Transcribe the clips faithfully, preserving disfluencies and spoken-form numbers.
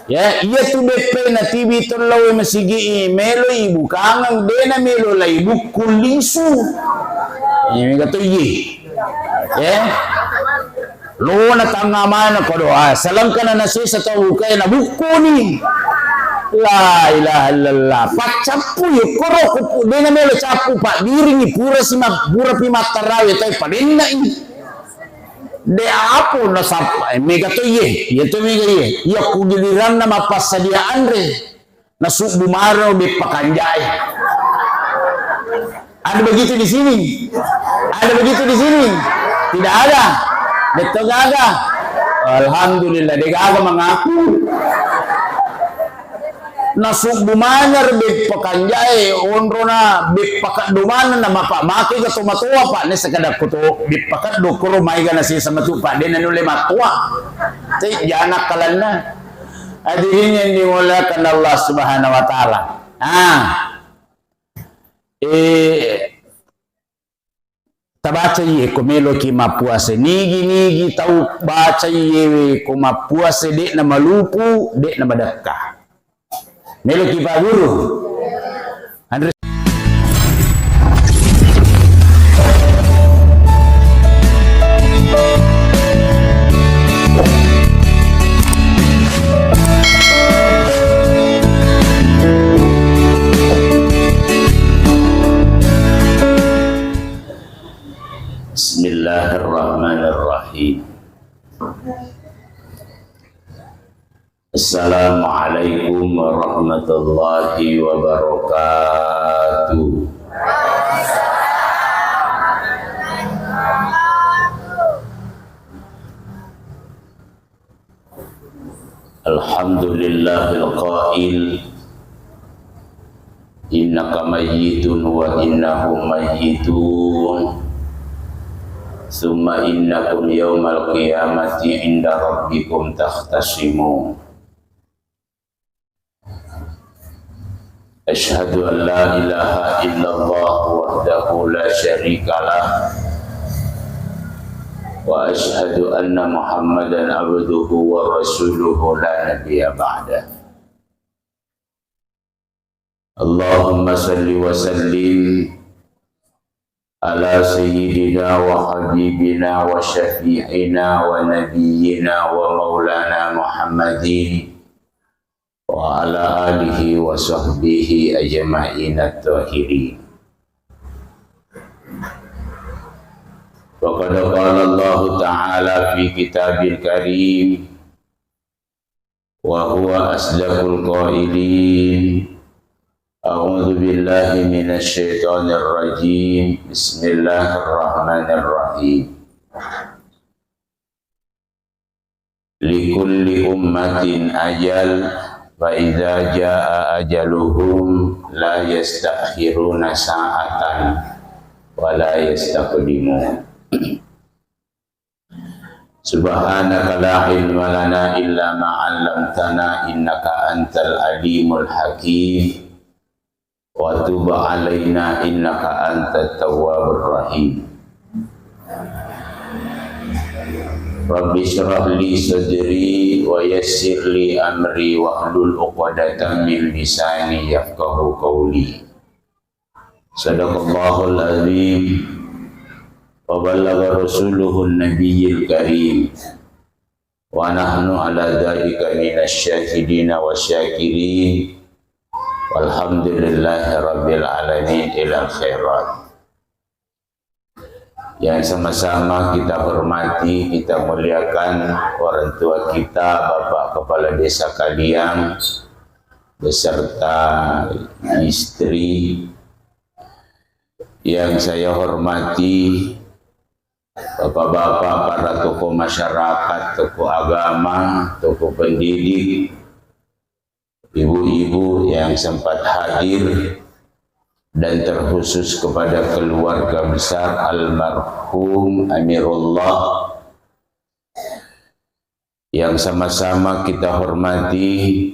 Ya, iya tu beppe na tiwi tollau masigi i, melo ibukangeng, dena melo lai bukku lisu. Iya, mega to iye. Ya. Lo na tanga mana kodo, ah, selengkana na sesa tau bukai na bukku ni. La ilaha illallah. Paccappu yo koro kupu, dena melo cappu, pak diringi pura sima, pura pi mattarawe tai padenna i. De apo nasappa, eh, mega to iye, iya to mega iye. Iya ku giliranna mappasadia anre, nasubbu maro beppa kanjae. Ada begitu di sini? Ada begitu di sini? Tidak ada. Betul gaga? Alhamdulillah, de gaga mengaku. Nasubbu maneng beppa kanjae, onrona beppa keddo maneng, na mapa make ga to matoa, pak, ne sekadar ko to beppa keddo koro mai ga na sesa matu, pak, de na nulle matoa. Te jana kalanna. Hadirin yang dimuliakan Allah Subhanahu wa Ta'ala. Ah. Eh, Tabaca iye ko meloki mappuasa. Nigi-nigi tau baca iyewe ko mappuasa, de'na malupu, de'na madekka. Meloki Pak Guru. Anre Bismillahirrahmanirrahim. Assalamualaikum warahmatullahi wabarakatuh. Alhamdulillahil qail, innaka mayyitun wa innahum mayyitun, summa innakum yaumal qiyamati inda rabbikum takhtasimun. Asyhadu an la ilaha illallah wahdahu la syarika lah, wa asyhadu anna Muhammadan abduhu wa rasuluhu la nabiyya ba'dah. Allahumma salli wa sallim ala sayyidina wa habibina wa syafi'ina wa nabiyyina wa maulana Muhammadin wa ala alihi wa sahbihi ajma'in at-tahirin. Wa qad qala Allahu ta'ala fi kitabil karim, wa huwa asdaqul qailin. A'udzu billahi minasy syaithanir rajim. Bismillahirrahmanirrahim. Likulli ummatin ajal, fa idza jaa ajaluhum la yastakhiruna sa'atan wa la yastaqdimun. Subhanaka la ilma lana illa ma 'allamtana innaka antal alimul hakim. Wa tub 'alaina innaka antat tawwabur rahim. Rabbi shrah li sadri wa yassir li amri wahlul 'uqdatam min lisani yafqahu qawli. Sadaqallahul azim wa ballagha rasuluhun nabiyil karim. Wa nahnu ala dzalika minasy syahidina wasy syakirin. Walhamdulillahi rabbil alamin ilal khairat. Yang sama-sama kita hormati, kita muliakan orang tua kita, Bapak Kepala Desa Kaliang, beserta istri. Yang saya hormati, Bapak-bapak, para tokoh masyarakat, tokoh agama, tokoh pendidik, ibu-ibu yang sempat hadir, dan terkhusus kepada keluarga besar almarhum Amirullah, yang sama-sama kita hormati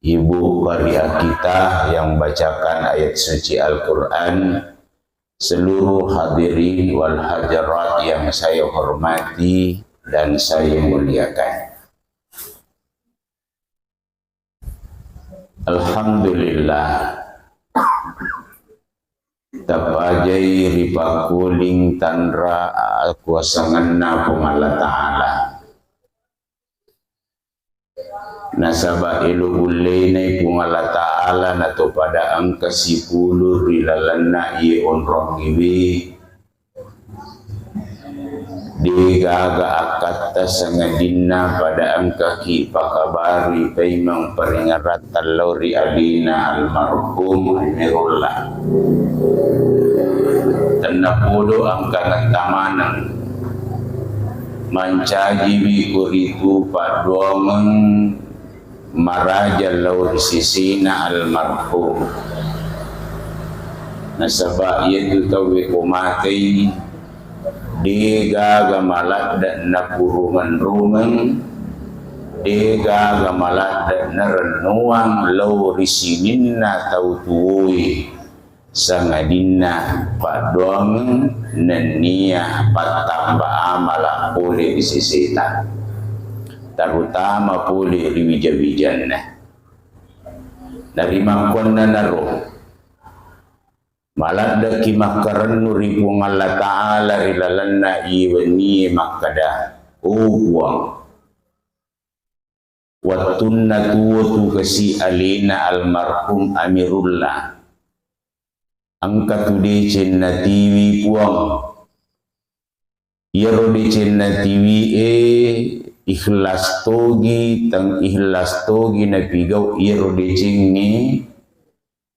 Ibu Qariah kita yang bacakan ayat suci Al-Quran, seluruh hadirin wal hadirat yang saya hormati dan saya muliakan. Alhamdulillah. Tapajai ripakkuling tanra akuasangenna Puang Allah Ta'ala. Nasaba elo ullenai Puang Allah Ta'ala nato pada engka sipulung ri lalenna iye onrongiwi. Degaga akkatta sangadinna pada engkaki pakabarui paimeng paringaratta lao ri alena almarhum Amirullah. Tennapodo engkangetta maneng mancajiwi koritu paddoangeng maraja lao ri sesena almarhum. Nasaba iyatu tauwe ko matei, degaga maladde napurumeng-rumeng, degaga maladde narennuang lao ri sininna tau tuwoe. Sangadinna paddoangeng nennia pattamba amala pole ri seseta, terutama pole ri wija-wijanna. Narimakkuannanaro, maladdeki makkarennu ri Puang Allah Ta'ala ri lalenna iye wennie makkeda, "O Puang, wettunna tuwo tu kasi alena almarhum Amirullah, engka tu deceng natiwi, Puang. Iyaro deceng natiwi e ikhlas togi, teng ikhlas togi napigau iyaro decengnge,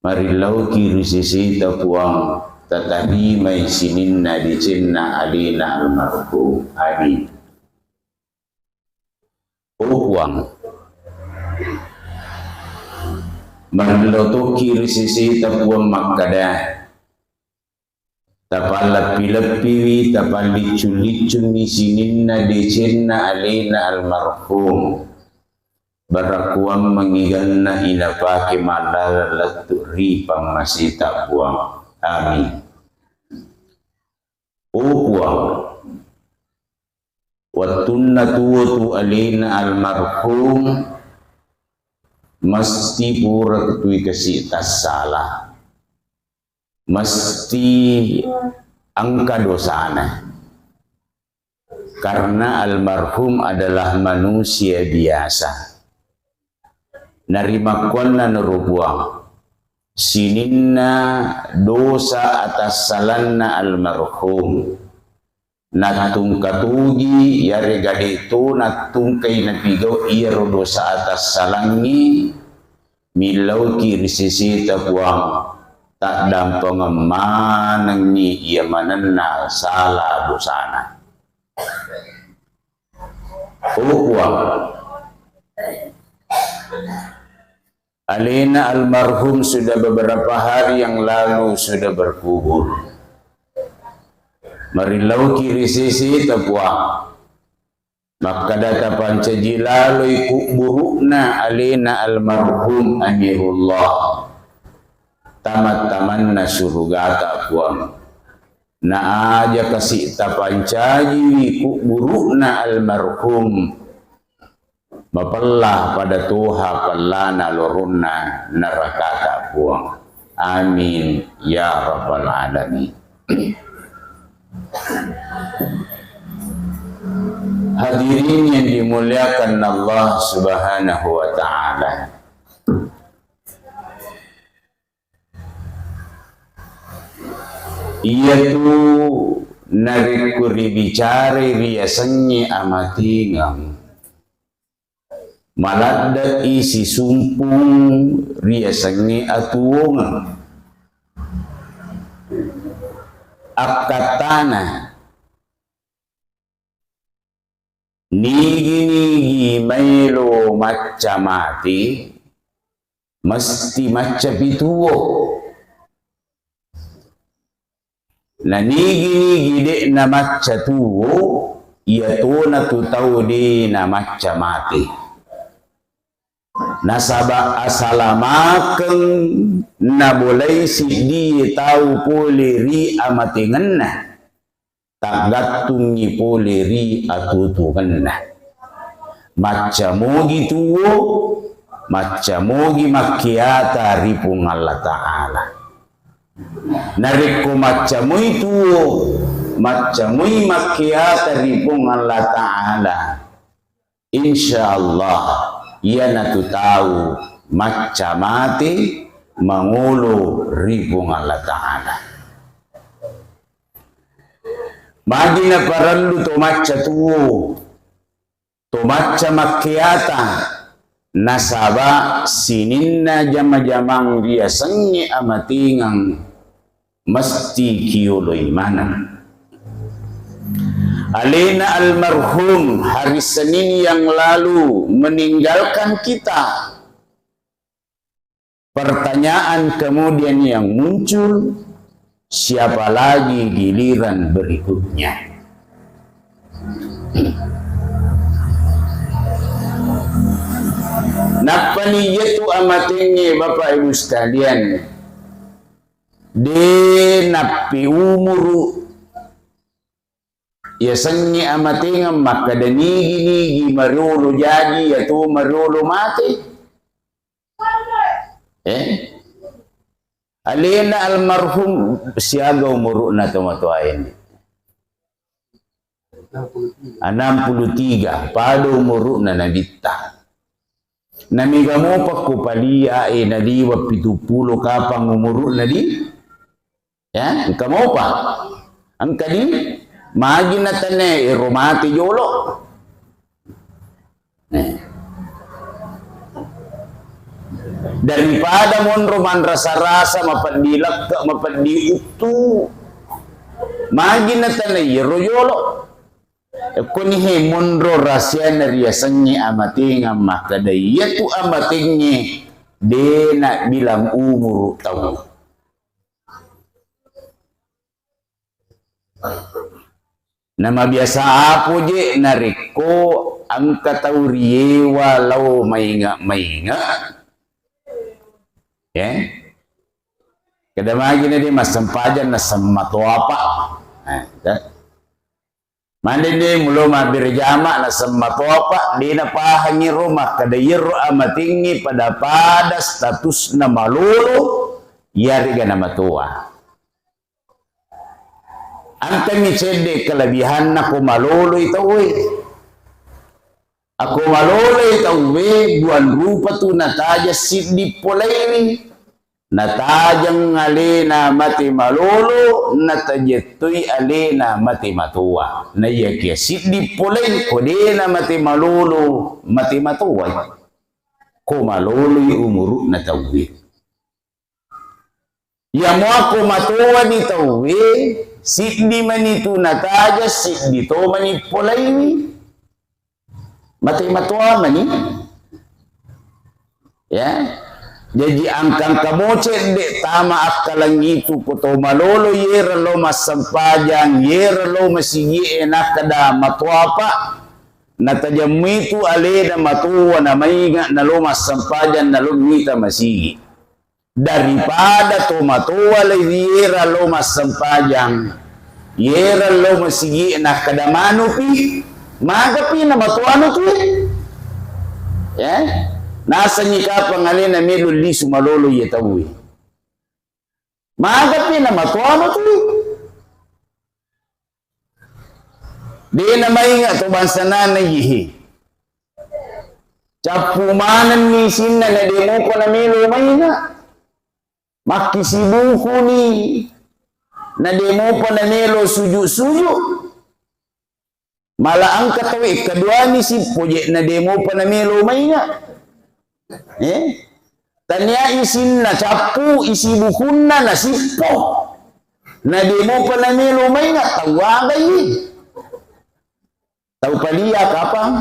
marilauki ri seseta, Puang, tatarimai sininna decenna alena almarhum. Amin." O Puang, marillau tokki ri seseta, Puang, makkeda, tapalleppi-leppiwi, tapalliccu-liccungngi sininna decenna alena almarhum. Barakkuammengngi ganna inapake mallaleng lettu ri pammaseta, Puang. Amin. O Puang, wettunna tuwo tu alena almarhum, mesti pura tui kasi tassala, mesti engka dosana. Karena almarhum adalah manusia biasa. Narimakkuannanaro, Puang, sininna dosa atassalanna almarhum nattungka togi, iyarega de'to nattungkai napigau iyaro dosa atassalangnge, millauki ri seseta, Puang, taddampengeng manengngi iya manenna sala dosana. O Puang, alena almarhum sudah beberapa hari yang lalu sudah berkubur. Marilauki ri seseta, Puang, makkeda tapancaji laloi kubburu'na alena almarhum Amirullah, tamat-tamanna surugata, Puang. Na aja kasi tapancajiwi kubburu'na almarhum, mapella pada toha pellana loronna narakata, Puang. Amin ya rabbal alamin. Hadirin yang dimuliakan Allah Subhanahu wa Ta'ala. Iyatu narekko ribicarai riasengnge amatengeng, maladde'i sisumpung riasengnge atuwongeng. Akkattana, nigi-nigi maelo macca mate, mesti maccapi tuwo. Na nigi-nigi de'na macca tuwo, iyatona tu tau de' namacca mate. Nasaba asalamakeng nabolai siddie tau pole ri amatengenna, taggattungngi pole ri atuwongenna. Macca mogi tuwo, maccamogi makkiata ri Puang Allah Ta'ala. Narekko maccamoi tuo, maccamoi makkiata ri Puang Allah Ta'ala, insya Allah, iyanatu tau macca mate mangolo ri Puang Allah Ta'ala. Magi naparellu to macca tuo, to macca makkeata, nasaba sininna jama-jamang riasengnge amatengeng mesti kioloi maneng. Alena almarhum hari Senin yang lalu meninggalkan kita. Pertanyaan kemudian yang muncul, siapa lagi giliran berikutnya? Nappani iyatu amatengnge, Bapak Ibu sekalian, de nappi umuru yasengnge amatengeng makkeda nigi-nigi mariolo jaji, iyatu mariolo mate. Eh? Alena almarhum siaga umuru'na tomatoae? Enam puluh tiga, pada umuru'na nabitta. Namiga mopa ko palia e naliwa pitu pulo kapang umuru'na di? Ya, engka mopa. Engka di? Magi natanne ero mate jolo. Eh. Daripada monro manrasa-rasa, mapeddi lekke, mapeddi uttu, magi natanai iyaro jolo. Ekkoni he monro rasiana riasengnge amatengeng makkeda iyatu amatengnge de nabilang umuru tau. Namabiasa apo je narekko engka tau riewa lao mainga-mainga? Eh? Keda magi na de massempajang nasemma toapa. Eh, eh. Mande de mulo mabbere jama nasemma toapa, de napahangi ro makkeda iyaro amatengnge pada-pada statusna malolo, iyarega namatoa. Engkami cedde kelebihanna ko maloloi tauwe. Ako maloloi tauwe, duang rupa tu natajeng siddi polaiwi. Natajeng alena mate malolo, natajettui alena mate matoa. Naiyakia siddi polai, ko dena mate malolo, mate matoa. Ko maloloi umuru'na tauwe. Iya muakko matoani tauwe, siddi mani tu nataja, siddi tomani polaiwi. Mate matoa mani. Ya. Jaji angka-angka mo cedde tama akkalangitu ko to malolo yera lo massempajang, yera lo masigie nakkeda matoapa, natajemmitu alena matoa namainga nalo massempajang nalo mita masigi. Daripada tomatoa laiwi yera lo massempajang, yera lo masigi nakkeda manupi, magapi namatoanu tu. Ya, nasengngi kapang alena melo lisu malolo iya tauwe. Magapi namatoanu tu. De namainga to bangsanana iyehe. Cappu manenni isinna na de mopa namelo mainga. Makkisibukuni na de mopa namelo suju-suju. Mala engka tauwe kaduani sippo je na de mopa namelo mainga. Eh? Tania isinna cappu, isi bukunna nasippo. Na de mopa namelo mainga tau agai. Tau palia kapang?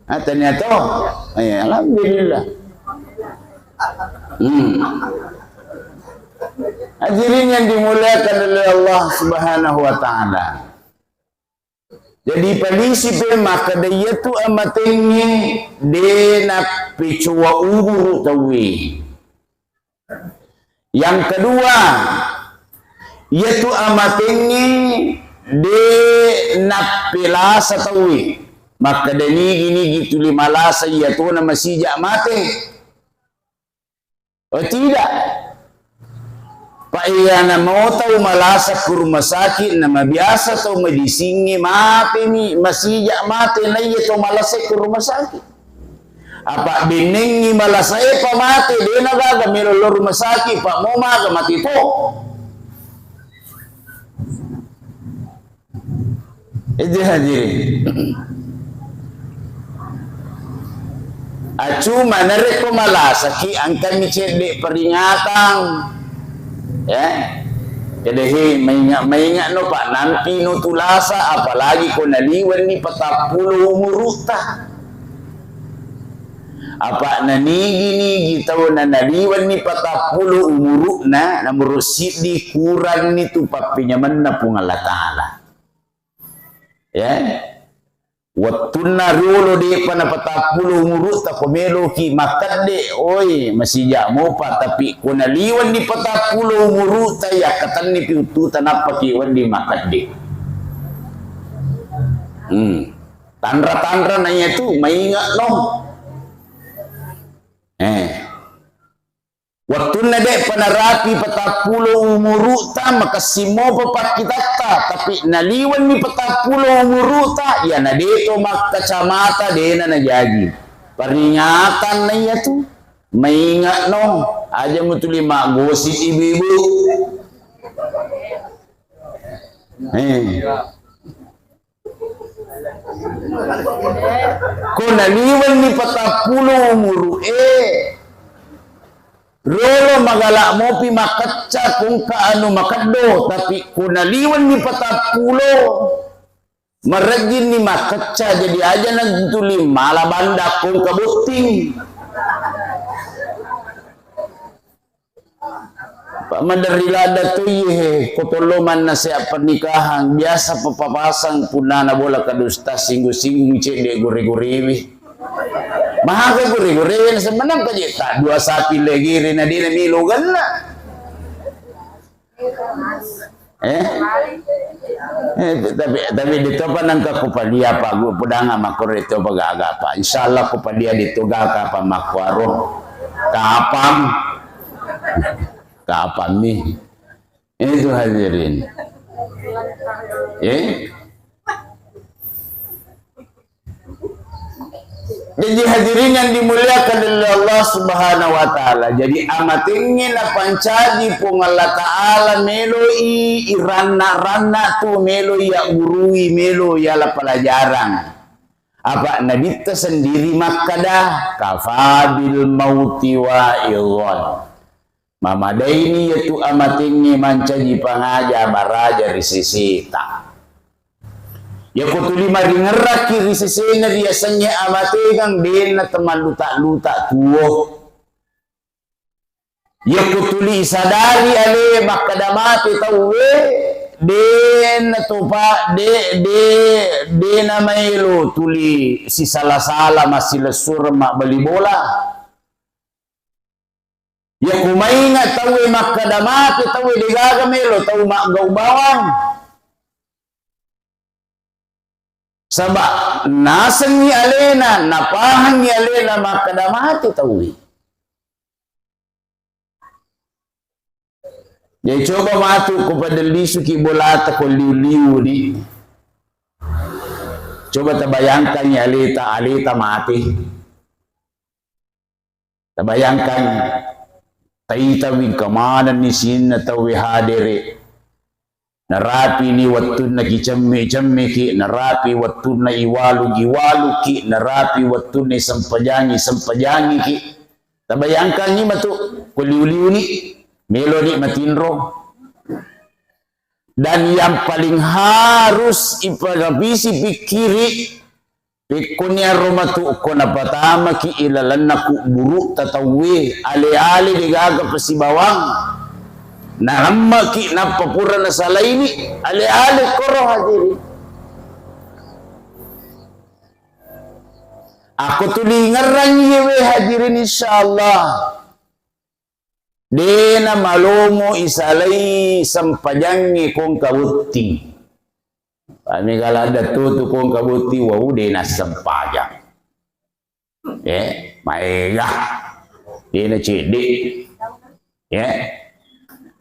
Ah, tania to. Eh, alhamdulillah. Hmm. Hadirin yang dimuliakan oleh Allah Subhanahu wa Ta'ala. Jadi, polisi pe makkeda iyatu amatengnge de nappecoa umuru tauwe. Yang kedua, iyatu amatengnge de nappelasa tauwe. Makkeda nigi-nigi tuli malasa iya tona masija mate. Oh, tidak. Pa iyana mau tau malasa ku rumah sakit, na mabiasa tau medisingnge mate ni, masija mate na iya tau malasa ku rumah sakit. Apa bennengngi malasae pa mate, dena gaga melo lo rumah sakit, pa mau maga mate to. Itu hadirin. Ah, cuma narekko malasaki, engkami cedde peringatan. Ya. Jadi, he, maingat-maingat no, Pak, nampi no tulasa, apalagi ko naliwenni patappulo umurutta. Apa nanigi-nigi tau na naliwenni patappulo umuruna, nomoro siddi kuranni tu pappenyamenna Puang Allah Ta'ala. Ya. Wettunna riolo de'pa na patappulo umurutta ko meloki makkedde, oi, masija mopa, tapi ko naliwenni patappulo umurutta, yakkatenni pi uttuta nappaki wedding makkedde. Hmm. Tanra-tanra na iya tu, maingat no. Eh. Wettunna de'pa narapi patappulo umurutta, makessing mopa pakkitatta, tapi naliwenni patappulo umurutta, iyana de'to makkacamata, de'na najaji. Peringatan na iya tu, maingat no, aja mutuli maggosip ibu-ibu. Eh. Ko naliwenni patappulo umuru'e, rolo magala mopi makecca kongka anu makeddo, tapi ko naliwenni patappulo, marejjinni makecca, jadi aja nantuli mala banda kongka botting. Pak, maderri ladda to iye, he, ko tollo mannasehat pernikahan, biasa papapasang punnana bola kadusta, singgung-singgung cedde gore-gorewe. Mahaga gore-gorewe, semenang kaje tak dua sapi legere na dena melo ganna. Eh? Eh, tapi, tapi ditopa nangka kupadia, Pak, gu-, pedanga makko ditopa gaga, Pak. Insyaallah kupadia ditoga kapa makkuaro. Kapang. Kapang mi. Itu hadirin. Eh? Jadi hadirin yang dimuliakan oleh Allah Subhanahu wa Ta'ala. Jadi amatengnge napancaji Puang Allah Ta'ala, meloi iranna-ranna tu, meloi ya gurui, melo yala pelajaran. Apa Nabitta sendiri makkada, kafa bil mauti wa'idhan. Mamadaini iyatu amatengnge mancaji pangaja baraja ri seseta. Yako tuli maringerrakki ri sesena riasengnge amategang, denna temalluta-luta tuo. Yako tuli isadari ale makkada mate tauwe, denna topa, de, de, dena maelo tuli sisala-sala massilessureng mabbali bola. Yako mainga tauwe makkada mate tauwe, degaga melo tau maggau bawang. Saba nasengngi alena, napahangngi alena makkada mate tauwe. Jadi coba matu ko pada lisuki bolata ko liu-liu ni. Coba tabayangkangngi aleta, aleta mate. Tabayangkan, taitawi engka manenni sininna tauwe hadere. Narapini wettunna kicemme-cemmeki, narapi wettunna iwalung-iwalukki, narapi wettunna isempajangi-sempajangiki. Tabayangkangngi matu, ko liu-liuni, meloni matinro. Dan yang paling harus iparapisi pikkiri, pekkoni aro matu ko napatamaki ilalenna kubburu'ta tauwe, ale-ale degaga pasibawang, naremmeki nappa pura nasalaini, ale-ale koro hadirin. Ako tuli ngerrang iyewe hadirin, insyaallah. Dena malomo isalai sempajangnge kongka botting. Ami gala dattu tu kong kabutti wau de nassempajang. Eh, maega. De na cedde. Ya.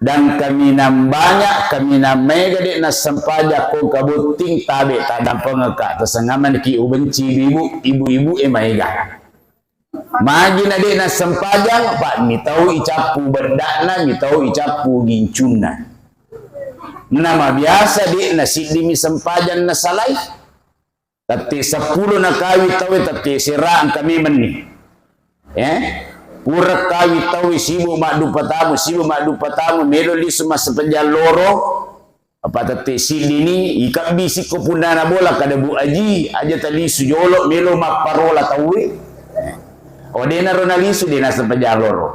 Dan kaminang banyak, kaminang maega de nassempajang kong kabutting tabe tadampengeka tasengamanki ubenci ibu, ibu-ibu e maega. Magi na de nassempajang, Pak, mitau icappu beddakna, mitau icappu gincunna. Nama biasa de na siddimi sempajang nasalai. Tette seppulo nakawi tauwe, tette sera engka memenni. Eh? Pura kawi tauwe sibuk maddupa tamu, sibuk maddupa tamu, melo lisu massempajang loro. Apa tette siddini, ikabbi sikko punnana bola kada Bu Aji, aja talisu jolo melo mapparola tauwe. Eh. O de naro nalisu, de nassempajang loro.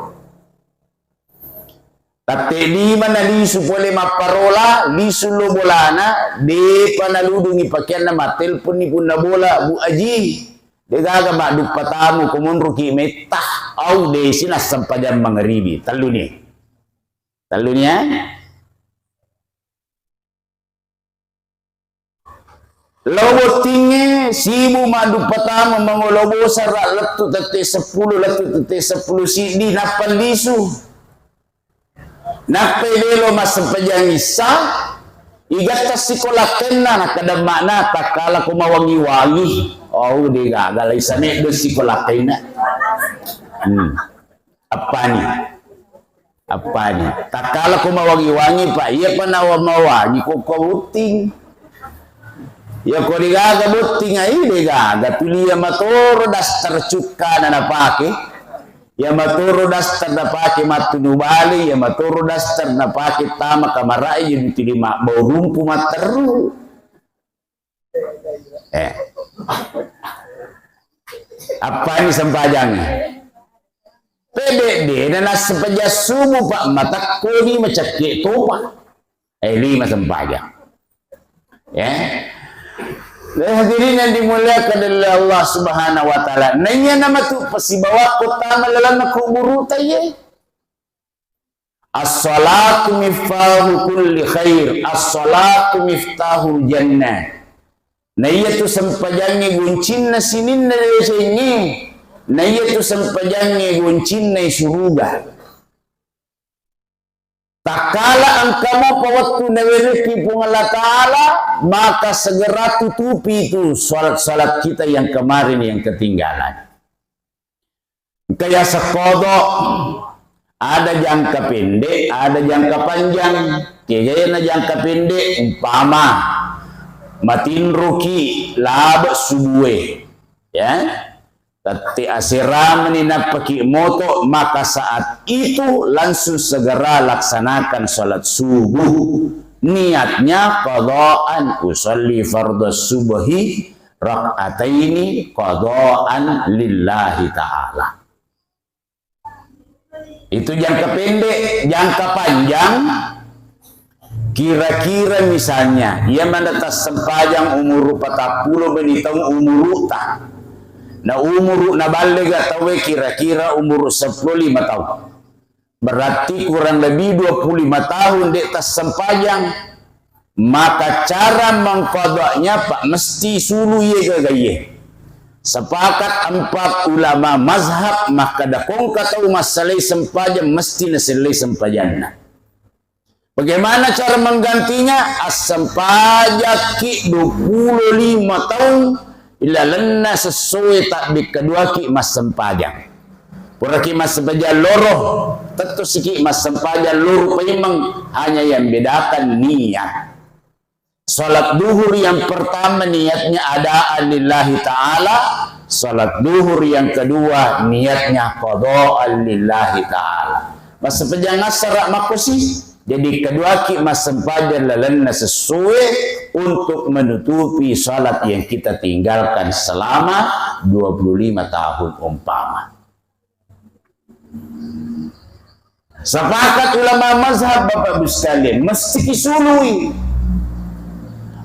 Tette lima nalisu pole mapparola, lisu lo bolana, depa naludungi pakeanna, mattelponni punna bola, Bu Aji. Degaga maddupa tamu ko monroki metta. Au desi nassempajang mangaribi. Telluni. Telluni, eh? Lao bottingnge, sibuk maddupa tamu mangolo bosara lettu tette seppulo, lettu tette seppulo siddi, nappa lisu. Nappai belo massempajang issa, igatta sikolakkenna, nakkeda emma'na, takkala ko mawangi-wangi. Oh, degaga laisa meddo sikolakkenna. Hmm. Appani? Appani? Takkala ko mawangi-wangi, Pak, iyapa nawa mawangi ko, ko botting. Iya ko degaga botting, ai degaga. Tuli iya matoro daster cukkana napake. Iya matoro daster napake mattunu bale, iya matoro daster napake tama kamarae, jadi tuli mabbau rumpu matteru. Eh. Appani sempajangnge? Pede de na nassempajang subuh, Pak, matakkoni macakke topa. Eh, lima sempajang. Ya. Eh, hadirin yang dimuliakan oleh Allah Subhanahu wa Ta'ala. Nah, iya nama tu pasibawa kota malalanna kuburu taye. As-salatu miftahu kulli khair, as-salatu miftahul jannah. Na iya tu sempajangnge guncinna sininna decengnge, na iya tu sempajangnge guncinna suruga. Takkala engka mopa wettu nawerekki Puang Allah Ta'ala, maka segera tutupi itu salat-salat kita yang kemarin yang ketinggalan. Engka yaseng qada, ada jangka pendek, ada jangka panjang. Kegana jangka pendek, umpama matinroki labe subue, ya. Tette aseramani nappaki moto, maka saat itu langsung segera laksanakan salat subuh. Niatnya qadaan, usalli fardhu subhi rak'ataini qadaan lillahi ta'ala. Itu jangka pendek, jangka panjang, kira-kira misalnya, iya mana tassempajang umuru patappulo beni taung umuruta. Na umuru naballega tauwe kira-kira umuru seppulo lima taung. Berarti kurang lebih dua puluh lima tahun de tassempajang. Maka cara mengqadanya, Pak, mesti sulu iye gagaye. Sepakat empat ulama mazhab, makkeda ko engka tau massalai sempajang, mesti nasellai sempajanna. Bagaimana cara menggantinya? Assempajakki dua puluh lima taung ilalenna sessoe tabbi keduaki massempajang. Puraki massempajang loro, tettosiki massempajang loro paimeng, hanya yang bedakan niat. Salat duhur yang pertama niatnya adaan lillahi ta'ala, salat duhur yang kedua niatnya qadaan lillahi ta'ala. Massempajang assara makkosi, jadi keduaki massempajang lalenna sessoe untuk menutupi salat yang kita tinggalkan selama dua puluh lima tahun umpama. Sepakat ulama mazhab, Bapak Ibu sekalian, mesti kisului.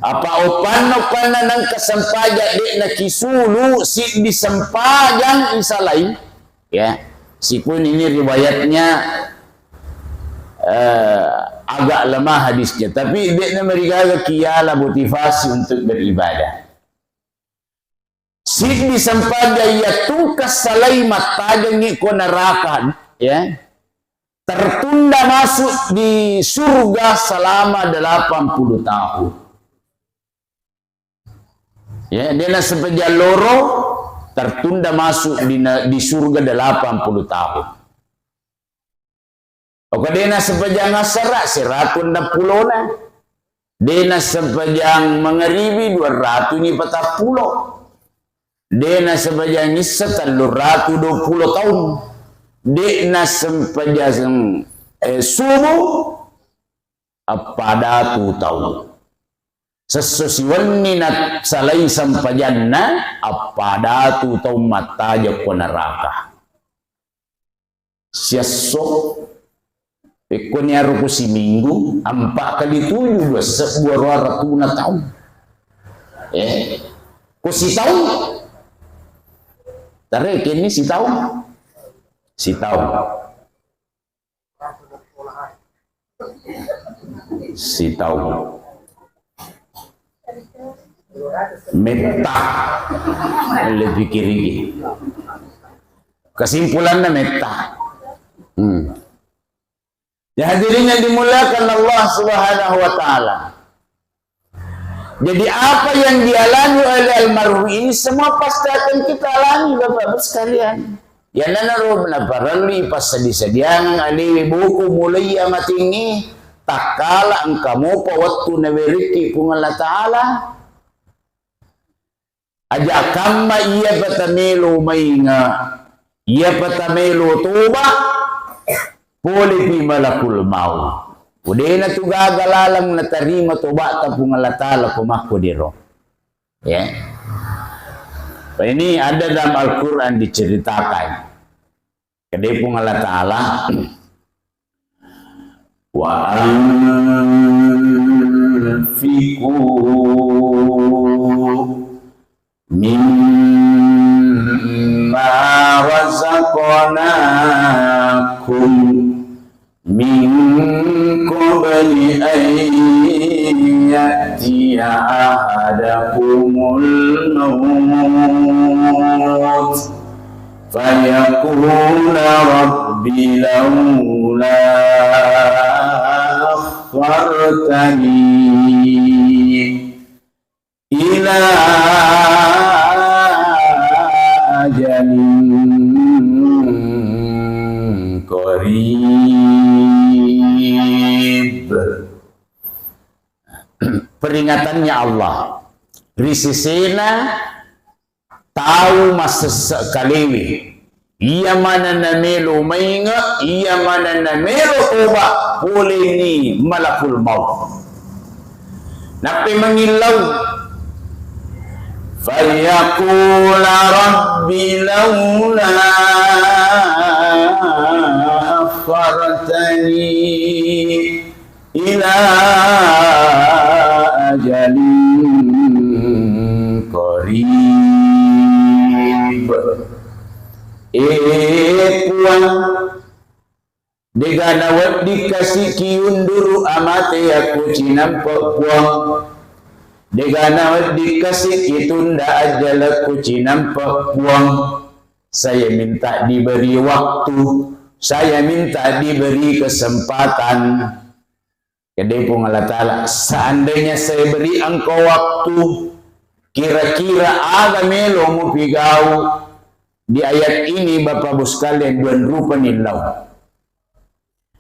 Apa opanna-opanna nengka sempajang de nakisulu, siddi sempajang isalai. Ya, sikun ini riwayatnya, eh, agak lemah hadisnya, tapi de'na marigaga kiala motivasi untuk beribadah. Siddi sempajang iya tungkas salai mattajengngi ko neraka, ya, tertunda masuk di surga selama delapan puluh tahun. Ya, de'na sempajang loro tertunda masuk di ne-, di surga delapan puluh tahun. Oka de'na sempajang asara, siratu enneng pulona. De'na sempajang mangaribi, dua ratu ni patappulo. De'na sempajang issa, telluratu dua puluh taung. De'na sempajang, eh, subuh, appadatu taung. Sesso siwenni na salai sempajanna, appadatu taung mattajeng ko neraka. Siesso, pekkoni aruku siminggu, empat kali tujuh, dua sebbu aruwa ratuna taung. Eh, ko sitaung? Tarekenni sitaung. Sitaung. Sitaung. Metta. Lebih kiri. Kesimpulannya metta. Hmm. Ya, hadirin yang dimuliakan Allah Subhanahu wa Ta'ala. Jadi, apa yang dialami oleh almarhum ini semua pasti akan kita alami, Bapak Ibu sekalian. Iyanaro naparellui passedi-sediangang alewe boko mulai amatengnge, takkala engka mopa wettu nawerekki Puang Allah Ta'ala. Aja kamma iyapa tamelo mainga, iyapa tamelo toba, polepi malakul maut. Udena tu gaga laleng natarima toba'ta Puang Allah Ta'ala ko makkodiro. Ya. Ini ada dalam Al-Quran diceritakan. Kedai Puang Allah Ta'ala, "Wa anfiqu mimma razaqnakum min qabli an ya'tiya ahadakumul maut." فيقول رب لولا أخرتني إلى أجل قريب. Peringatannya Allah. Ri sesena tau massesse kalewe, iya manenna melo mainge, iya manenna melo toba, poleni malakul maut. Nappai mangillau, "Falyaqula rabbi laula akhartani ila ajalin qarib." Eh, Puang, dega nawedding kasiki unduru amateakku cinampe, Puang. Dega nawedding kasiki tunda ajalekku cinampe, Puang. Saya minta diberi waktu, saya minta diberi kesempatan. Kedai Puang Allah Ta'ala, "Seandainya saya beri engkau waktu, kira-kira aga melo mupigau?" Di ayat ini, Bapak Ibu sekalian, dua rupa nillau.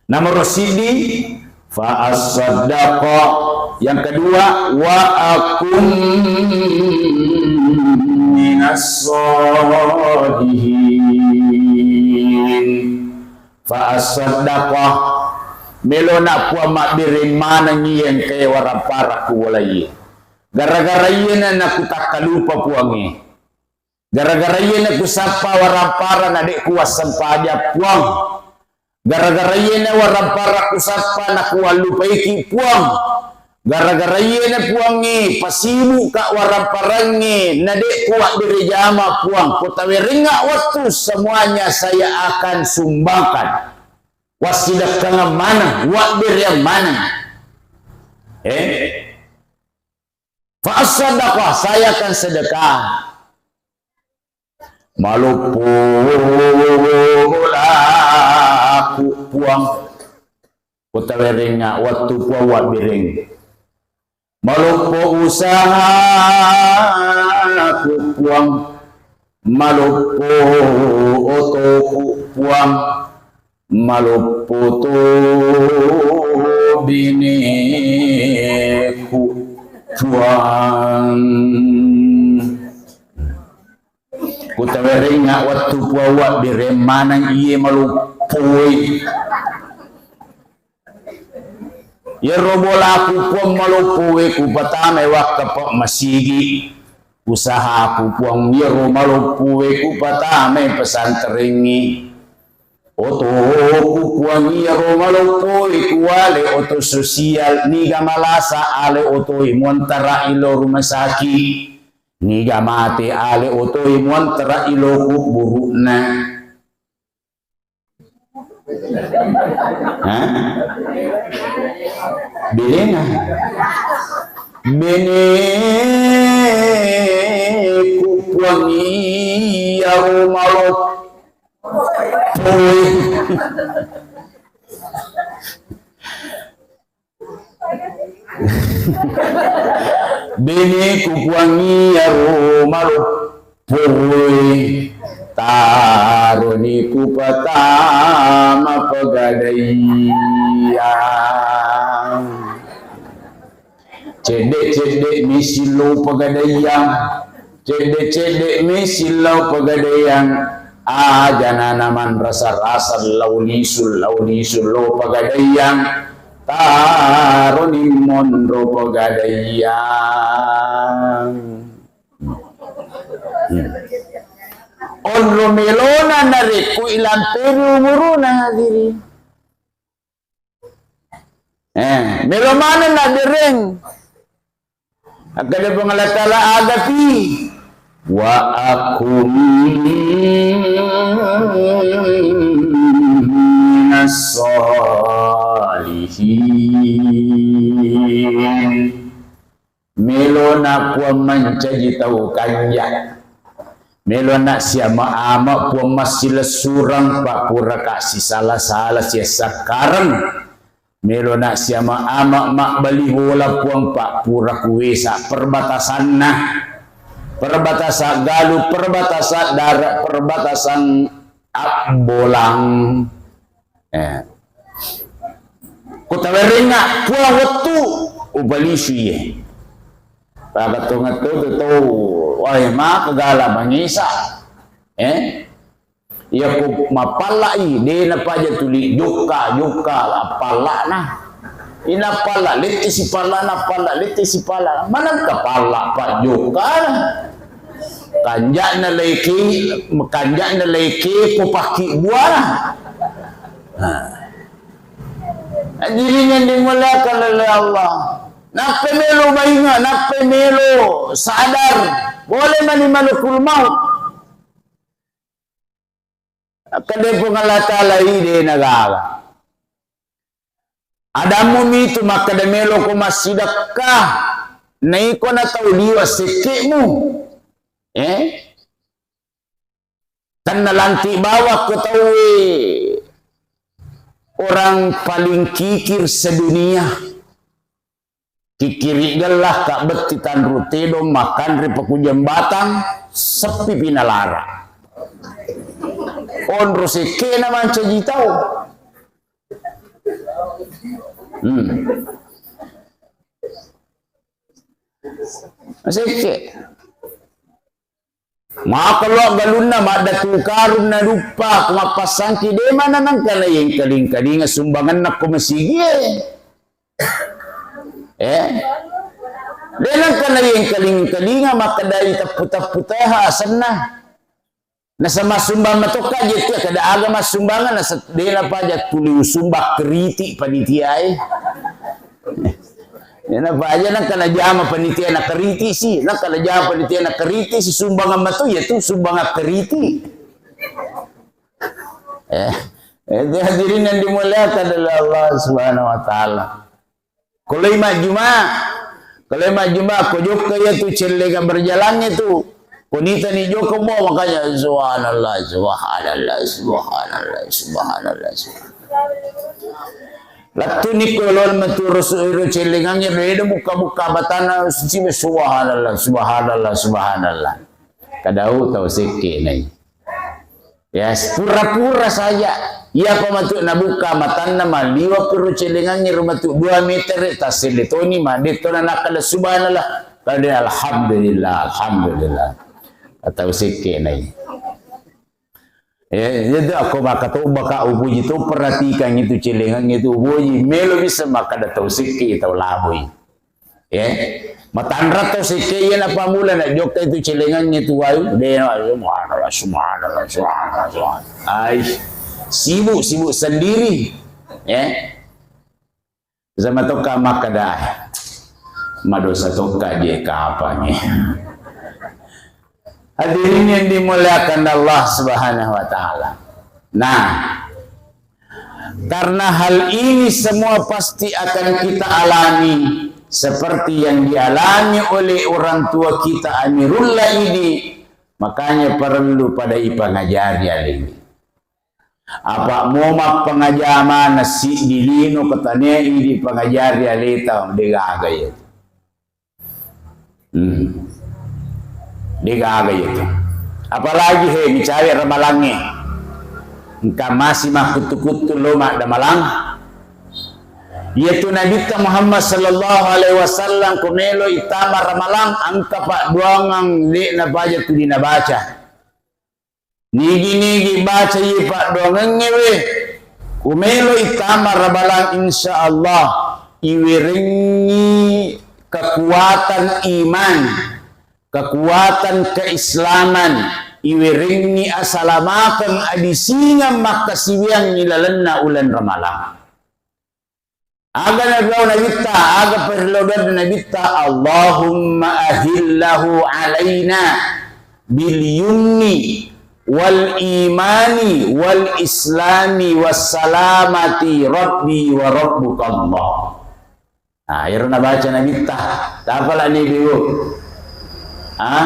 Nomor siji, fa asaddaqa. Yang kedua, wa akum minas salihin. Fa asaddaqa, melona Puang mabbere maneng iya engkae warampara ku walaiye. Gara-gara iyena nakutakkalupa Puangnge. Gara-gara iyena kusappa warampara na de kuwassempajang Puang. Gara-gara iyena warampara kusappa na kuwallupaiki Puang. Gara-gara iyena Puangnge, pasibuka waramparangnge, na de kuwabbere jama Puang. Ko tawerengnga wettu, semuanya saya akan sumbangkan. Wassidekkangeng maneng, wabbereang maneng. Eh? Fa asaddaqa, saya akan sedekah. Maloppo laku Puang. Kutawerengnga wettu Puang wabbereng. Maloppo usahaku Puang, maloppo otoku Puang, maloppo to bineku Puang. Kutawerengnga wettu Puang wabbereng maneng iye maloppoi. Iyaro bolaku Puang maloppoe kupatamai wakkapa masigi. Usahaku Puang iyaro maloppoe kupatamai pesantrengngi. Otoku Puang iyaro maloppoe kuwale oto sosial, niga malasa ale otoi muantara ilo rumah sakit. Niga mate ale otoi muantara ilo kuburu'na. Hah? Belenga. Beneku Puang iyaro maloppoi. Beneku Puang iyaro maloppoi, taroni kupatama pegadaiang. Cedde-cedde mi sillau pegadaiang. Cedde-cedde mi sillau pegadaiang. Aja nana manrasa-rasa lau lisu, lau lisu lau pegadaiang. Taroni monro pegadaiang. Hmm. Onro melona narekko ilamperi umuruna, hadirin. Eh, melo maneng nabbereng. Akkeda Puang Allah Taala, agapi. Wa akun minas solihin. Melona Puang mancaji tau kanja. Melona siama-ama Puang massilessureng, pappuraka sisala-sala siassakkareng. Melona siama-ama mabbali bola Puang, pappura kuwesa perbatasanna. Perbatasan Galuh, perbatasan darat, perbatasan Abbolang. Eh. Kutawerengnga Puang wettu upalisu iye. Pakatongeng to tu tau, wae maka gala mangisa. Eh? Iya ko mappalla'i, de napaja tuli jokka, jokka appalla'na. Ina palla, lette si palla'na, palla, lette si palla. Manengka palla pa jokka. Kanja'na leke, kanja'na leke ko pakki buana. Nah. Hadirin yang dimuliakan oleh Allah. Nappa melo bainga, nappa melo sadar. Boleh mani malakul maut. Akkeda Puang Allah Taala, ide nagaga. Adammu mitu makkeda meloko massidekka, naiko na tau liwa sekke'mu. Eh? Tenna lanti bawakko tauwe orang paling kikir sedunia. Kikiri gella, kabbetti tanru tedong, makanre paku jembatang, seppi pinalara. Onro sekkena mancaji tau. Hmm. Sekke. Maka lo galunna maddatu karunna duppa, ko mappassangki de mana nengka nayengkaling-kalinga sumbanganna ko masigie. Eh? De nengka nayengkaling-kalinga makkedai teppu-teppu teha asenna. Nasaba sumbang matokka jetti, kada aga massumbangeng, nasa-, de napaja tuli usumbang keriti panitiae. De napaja nengka najama panitia nakeriti si, nengka najama panitia nakeriti si, sumbangan matu, yatu sumbangan keriti. Eh, Eh, hadirin yang dimuliakan oleh Allah Subhanahu wa Ta'ala. Kalau majjuma, kalau majjuma, ko jokka iya tu cellengang berjalannya tu. Ko nita ni jokka, bo, makanya subhanallah, subhanallah, subhanallah, subhanallah, subhanallah. Lattu ni ko lol metu ro su-, ro cellengangnge, beda buka-buka batana suci, subhanallah, subhanallah, subhanallah. Kadau tau sekke nai. Ya, pura-pura saja. Iya pa matu nabuka matanna, maliwa piro celengangnge ro matu dua meter, tasselle toni, ma de tona nakkeda subhanallah. Kade alhamdulillah, alhamdulillah. Atau sekke nai. Eh, itu aku maka toba ka upuji tu, perhatikan itu celengangnge tu upuji. Melo bisa makkeda tau sekke, tau laboi. Ya. Matanra tau sekke iya napammula na jokka itu celengangnge tu wau. De, subhanallah, subhanallah, subhanallah, subhanallah. Ai, sibuk, sibuk sendiri. Ya. Sama tokka makkeda, madosa tokka je kapangnge. Hadirin yang dimuliakan Allah Subhanahu wa Ta'ala. Nah, karena hal ini semua pasti akan kita alami seperti yang dialami oleh orang tua kita Amirullah ini, makanya perlu pada ipangajari alimi. Apa mo mappangajamana siddi lino ketanai idi pangajari aleta, degaga ya. Hmm. Degaga itu. Apalagi he, micawe ramalangnge. Engka masih makkuttu-kuttu lo maddamalang. Yaitu Nabitta Muhammad sallallahu alaihi wasallam ko melo itama ramalang, engka padduangang de nabaja tuli nabaca. Nigi-nigi baca iye padduangengnge we, kumelo itama rabalang, insya Allah iwerengngi kekuatan iman, kekuatan keislaman, iwerengngi asalamakeng adisingeng makkasiwiang ilalenna uleng ramalang. Aga nabiau nabitta, aga perlu doa nabitta, Allahumma ahillahu alaina bil yumni wal imani wal islami was salamati rabbi wa rabbuka Allah. Nah, ero nabaca nabitta, tapala ni biu. Ha?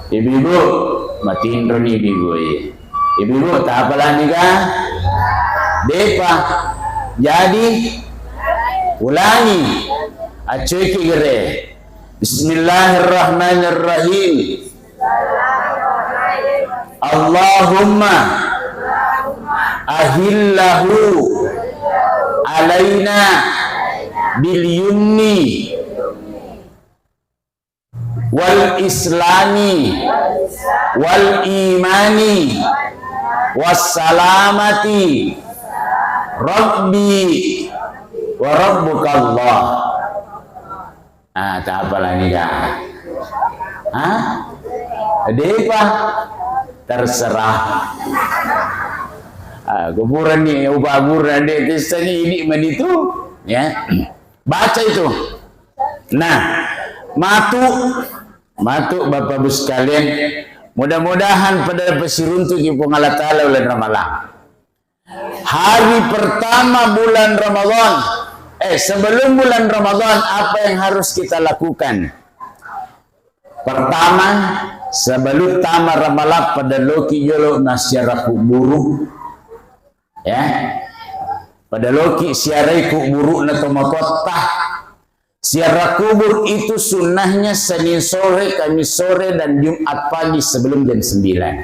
Ibu-ibu, matinro ni ibu-ibu, eh. Ibu-ibu, tapalani ka? Depa. Jadi, ulangi. Accuiki gere. Bismillahirrahmanirrahim. Allahumma ahillahu alaina bil yumni wal islami wal imani was salamati rabbi wa rabbukallah. Ah, tapalani ka? Hah? Depa? Terserah. Ah, kuburan ni, upa kuburan de, testani ini manitu. Ya. Baca itu. Nah, matu, matu Bapak Ibu sekalian, mudah-mudahan pada pasiruntuki Puang Allah Ta'ala uleng ramalang. Hari pertama bulan Ramadan, eh, sebelum bulan Ramadan, apa yang harus kita lakukan? Pertama, sebelum tama ramalang, pada loki jolo na siara kuburu, ya. Pada loki siarai kuburu na tomatoatta. Siara kubur itu sunnahnya Senin sore, Kamis sore, dan Jumat pagi sebelum jam sembilan.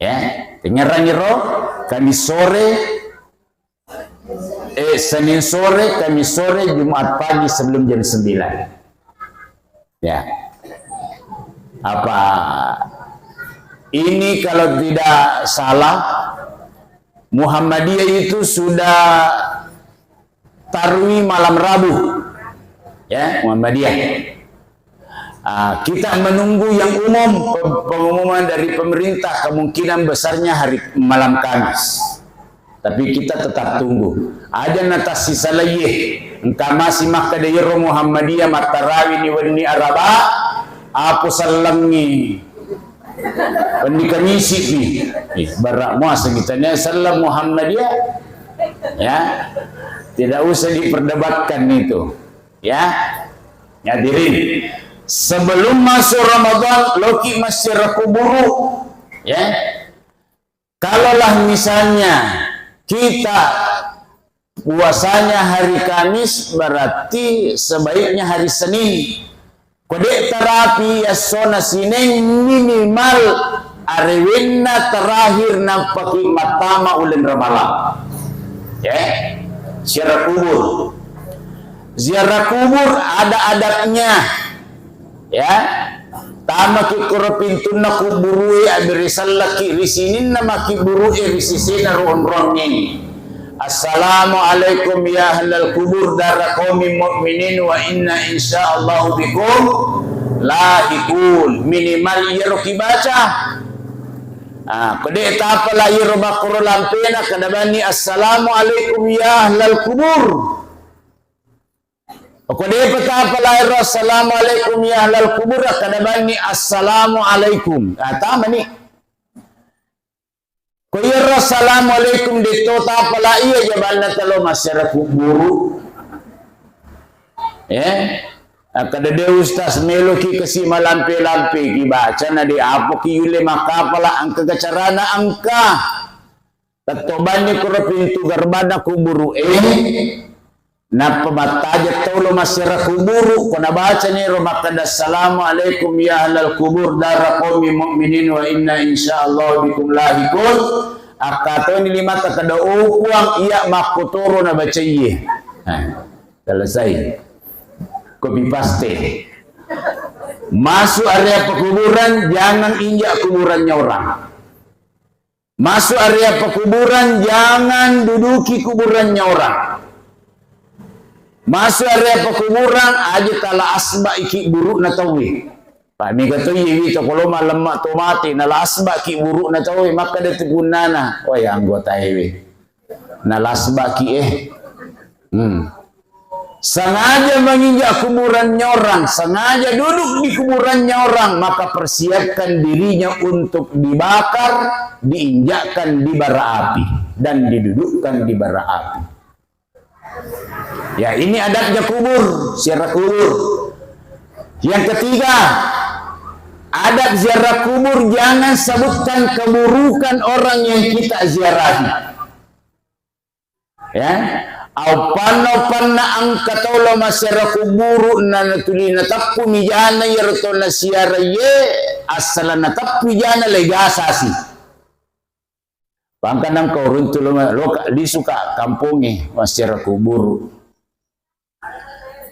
Ya, tengngerangngi ro, Kamis sore, eh, Senin sore, Kamis sore, Jumat pagi sebelum jam sembilan. Ya. Apa ini kalau tidak salah, Muhammadiyah itu sudah tarwi malam Rabu. Ya, Muhammadiyah. Ah, kita menunggu yang umum, pe-, pengumuman dari pemerintah kemungkinan besarnya hari malam Kamis. Tapi kita tetap tunggu. Aja na tassisalaiye, engka masi makkeda iyaro Muhammadiyah mattarawi ni wenni Araba, apo sellengngi. Pendikan isi pi. Eh, bara muaseng kita ni sallam Muhammadiyah. Ya. Tidak usah diperdebatkan itu. Ya. Hadirin, sebelum masuk Ramadan, loki masyarakat kuburu. Ya. Kalaulah misalnya kita puasanya hari Kamis, berarti sebaiknya hari Senin. Ko de' tarapi essona Sineng, minimal arewenna terakhir nappaki mattama uleng Ramalang. Ya, ziarah kubur. Ziarah kubur ada adabnya. Ya, tamaki koro pintunna kuburue, abere sallaki ri sininna makkiburu'e ri sisena ro onrongnge. "Assalamualaikum ya ahlal kubur dara qaumin mu'minin wa inna insyaallahu bikum lahiqun." Minimal iyaro kibaca. Ah, ko de' tapala iyaro makkoro lampena, kada bani, "Assalamualaikum ya ahlal kubur." Ko de'pa tapalairo, "Assalamualaikum ya ahlal kubur," kada bani, "Assalamualaikum." Ah, tamani. Ko iyaro assalamualaikum de'to tapala, iya jabanna talo masyarakat kuburu. Eh? Akkada de' ustaz, meloki kasi malampe-lampe ki baca na de' apoki yulle makkapala, engka gacarana engka. Tettobanni koro pintu gerbana kuburu e, nappa mattajeng tau lo masyarakat kuburu, ko nabacani ro makkada, "Assalamualaikum ya ahlal kubur dara qaumi mu'minin wa inna insyaallah bikum lahiqun." Akkatoni limatta kada, "Oh Puang, iya makkotoro nabacaiye." Nah, selesai. Copy paste. Masuk area pekuburan, jangan injak kuburannya orang. Masuk area pekuburan, jangan duduki kuburannya orang. Masuk area pekuburan, aja tala asba iki burukna tauwe. Pak, mega to iye wito kolo malemma to mate, nala asba ki burukna tauwe, makkada tu punnana, "Wai, anggota ewe." Nalasbaki, eh. Hmm. Sengaja menginjak kuburannya orang, sengaja duduk di kuburannya orang, maka persiapkan dirinya untuk dibakar, diinjakkan di bara api, dan didudukkan di bara api. Ya, ini adabnya kubur, ziarah kubur. Yang ketiga, adab ziarah kubur, jangan sebutkan keburukan orang yang kita ziarahi. Ya, aupanna-upanna engka tau lo masyarakat kuburu na natuli nateppu mijana iyaro tau nasiaraiye, asala nateppu ijana legasasi. Pangkanang kau runtu lo, lo ka, lisu ka kamponge masyarakat kuburu.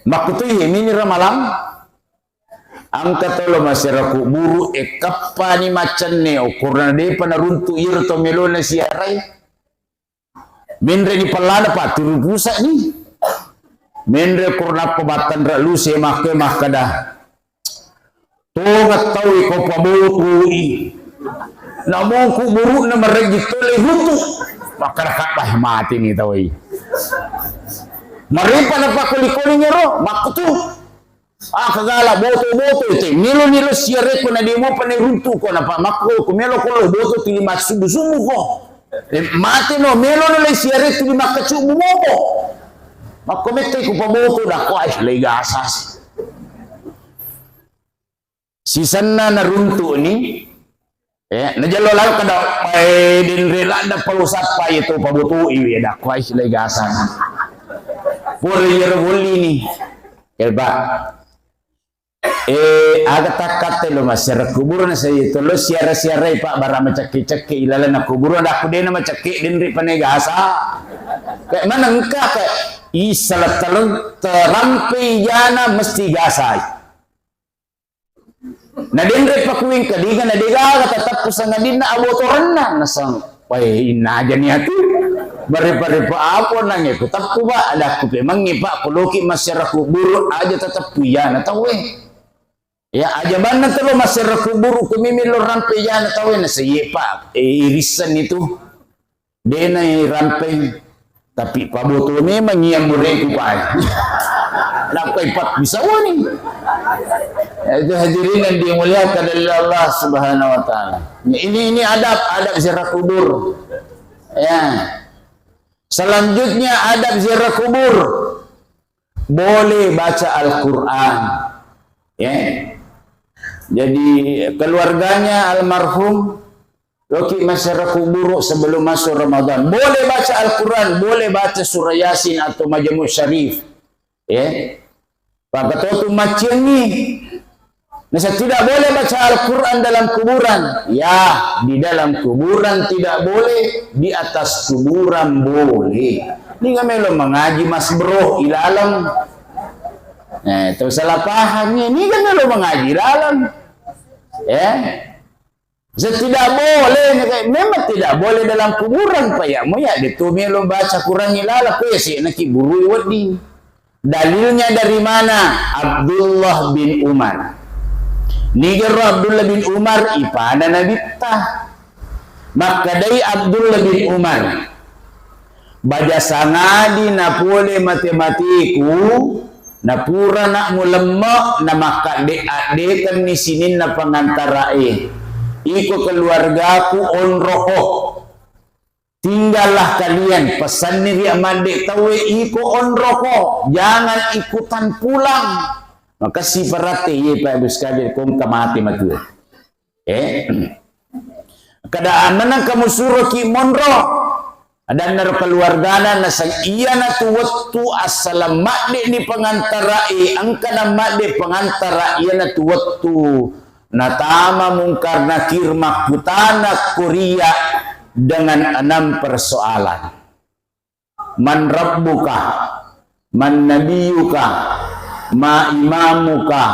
Makkutu iye mini ramalang. Engka tolo masyarakat kuburu, e, kappani maccenne, okkorna depa naruntu iyaro to melona siarai. Menre ni pallana, Pak, turu pusani. Menre okkorna ko battanra luse makko makkada. Tonga tau ko pabotoi. Namo kuburu'na marejji tole runtu. Makkada kabba mati ni tau i. Maripa na pakoli-koli ngero, makkutu. Ah, kagala boto-boto te. Melo-melo siareko na demo pa ne runtu ko na pa makko ko melo ko lo boto tuli massubu-subu ko. E, mate no melo no le siare tuli makkacubu moko. Makko mette ko paboto da ko ai le gasas. Sisenna naruntu'ni, eh, najello lao kada, eh, denre ladda palo sappa iya to paboto'i, iya dakkuai silai gasang. Pura iyaro bollini. Elba. Eh, aga takkatte lo masyarakat kubur na sai to lo siara-siarai, Pak, bara macakke-cakke ilalenna kubur, dakku dena macakke denre pane gasa. Kayak mana engka kayak isala taleng terampe jana mesti gasai. Na denre pakuwing kedinga na degaga tateppu sangadinna abotorenna nasang. Wae, inna aja ni atu. Barepa-repa apo nange ku teppu, Pak, adakku pemangi, Pak, koloki masyarakat kubur aja tateppu iyana tauwe. Ya, aja banna telo masyarakat kubur ku mimillo rampe iyana tauwe na seye, Pak. E, irisan itu. Dena irampeng, tapi paboto memang iya mureku pae. Nappai pat bisa wani. Itu hadirin yang dimuliakan oleh Allah Subhanahu wa Ta'ala. Ini, ini adab, adab ziarah kubur. Ya. Selanjutnya, adab ziarah kubur. Boleh baca Al-Quran. Ya. Jadi, keluarganya almarhum loki masyarakat kuburu sebelum masuk Ramadan. Boleh baca Al-Quran, boleh baca surah Yasin atau Majmu' Syarif. Ya. Pakatotu macciangi. Nasa tidak boleh baca Al-Quran dalam kuburan. Ya, di dalam kuburan tidak boleh, di atas kuburan boleh. Niga melo mengaji, Mas Bro, ilalang. Eh, tau salah paham ni. Niga melo mengaji ilalang. Ya. Setidak boleh, memang tidak boleh dalam kuburan, Pak. Ya, mau ya, dia tu melo baca Quran ilalang, kok ya sih, nak kiburu wedding. Dalilnya dari mana? Abdullah bin Umar. Nigero Abdullah bin Umar, ipana Nabitta. Makkadai Abdullah bin Umar, baja sangadi napole mate-mateku, napurana mulemme, namakkadde-addekenni sininna pengantarae. Iko keluargaku onroko. Tinggallah kalian, pesanni ri madde tauwe, iko onroko, jangan ikutan pulang. Makassi paratte, iye Pak Abu Skadir, kongka mate matue. Eh, kada amanang kamu suroki monro. Adanna ro keluargana, nasang iyanatu wettu assalang madde ni pengantarae, engkana madde pengantara, iyanatu wettu natama Mungkar Nakir makkutana Korea dengan enam persoalan. Man rabbuka? Man nabiyuka? Ma imamuka?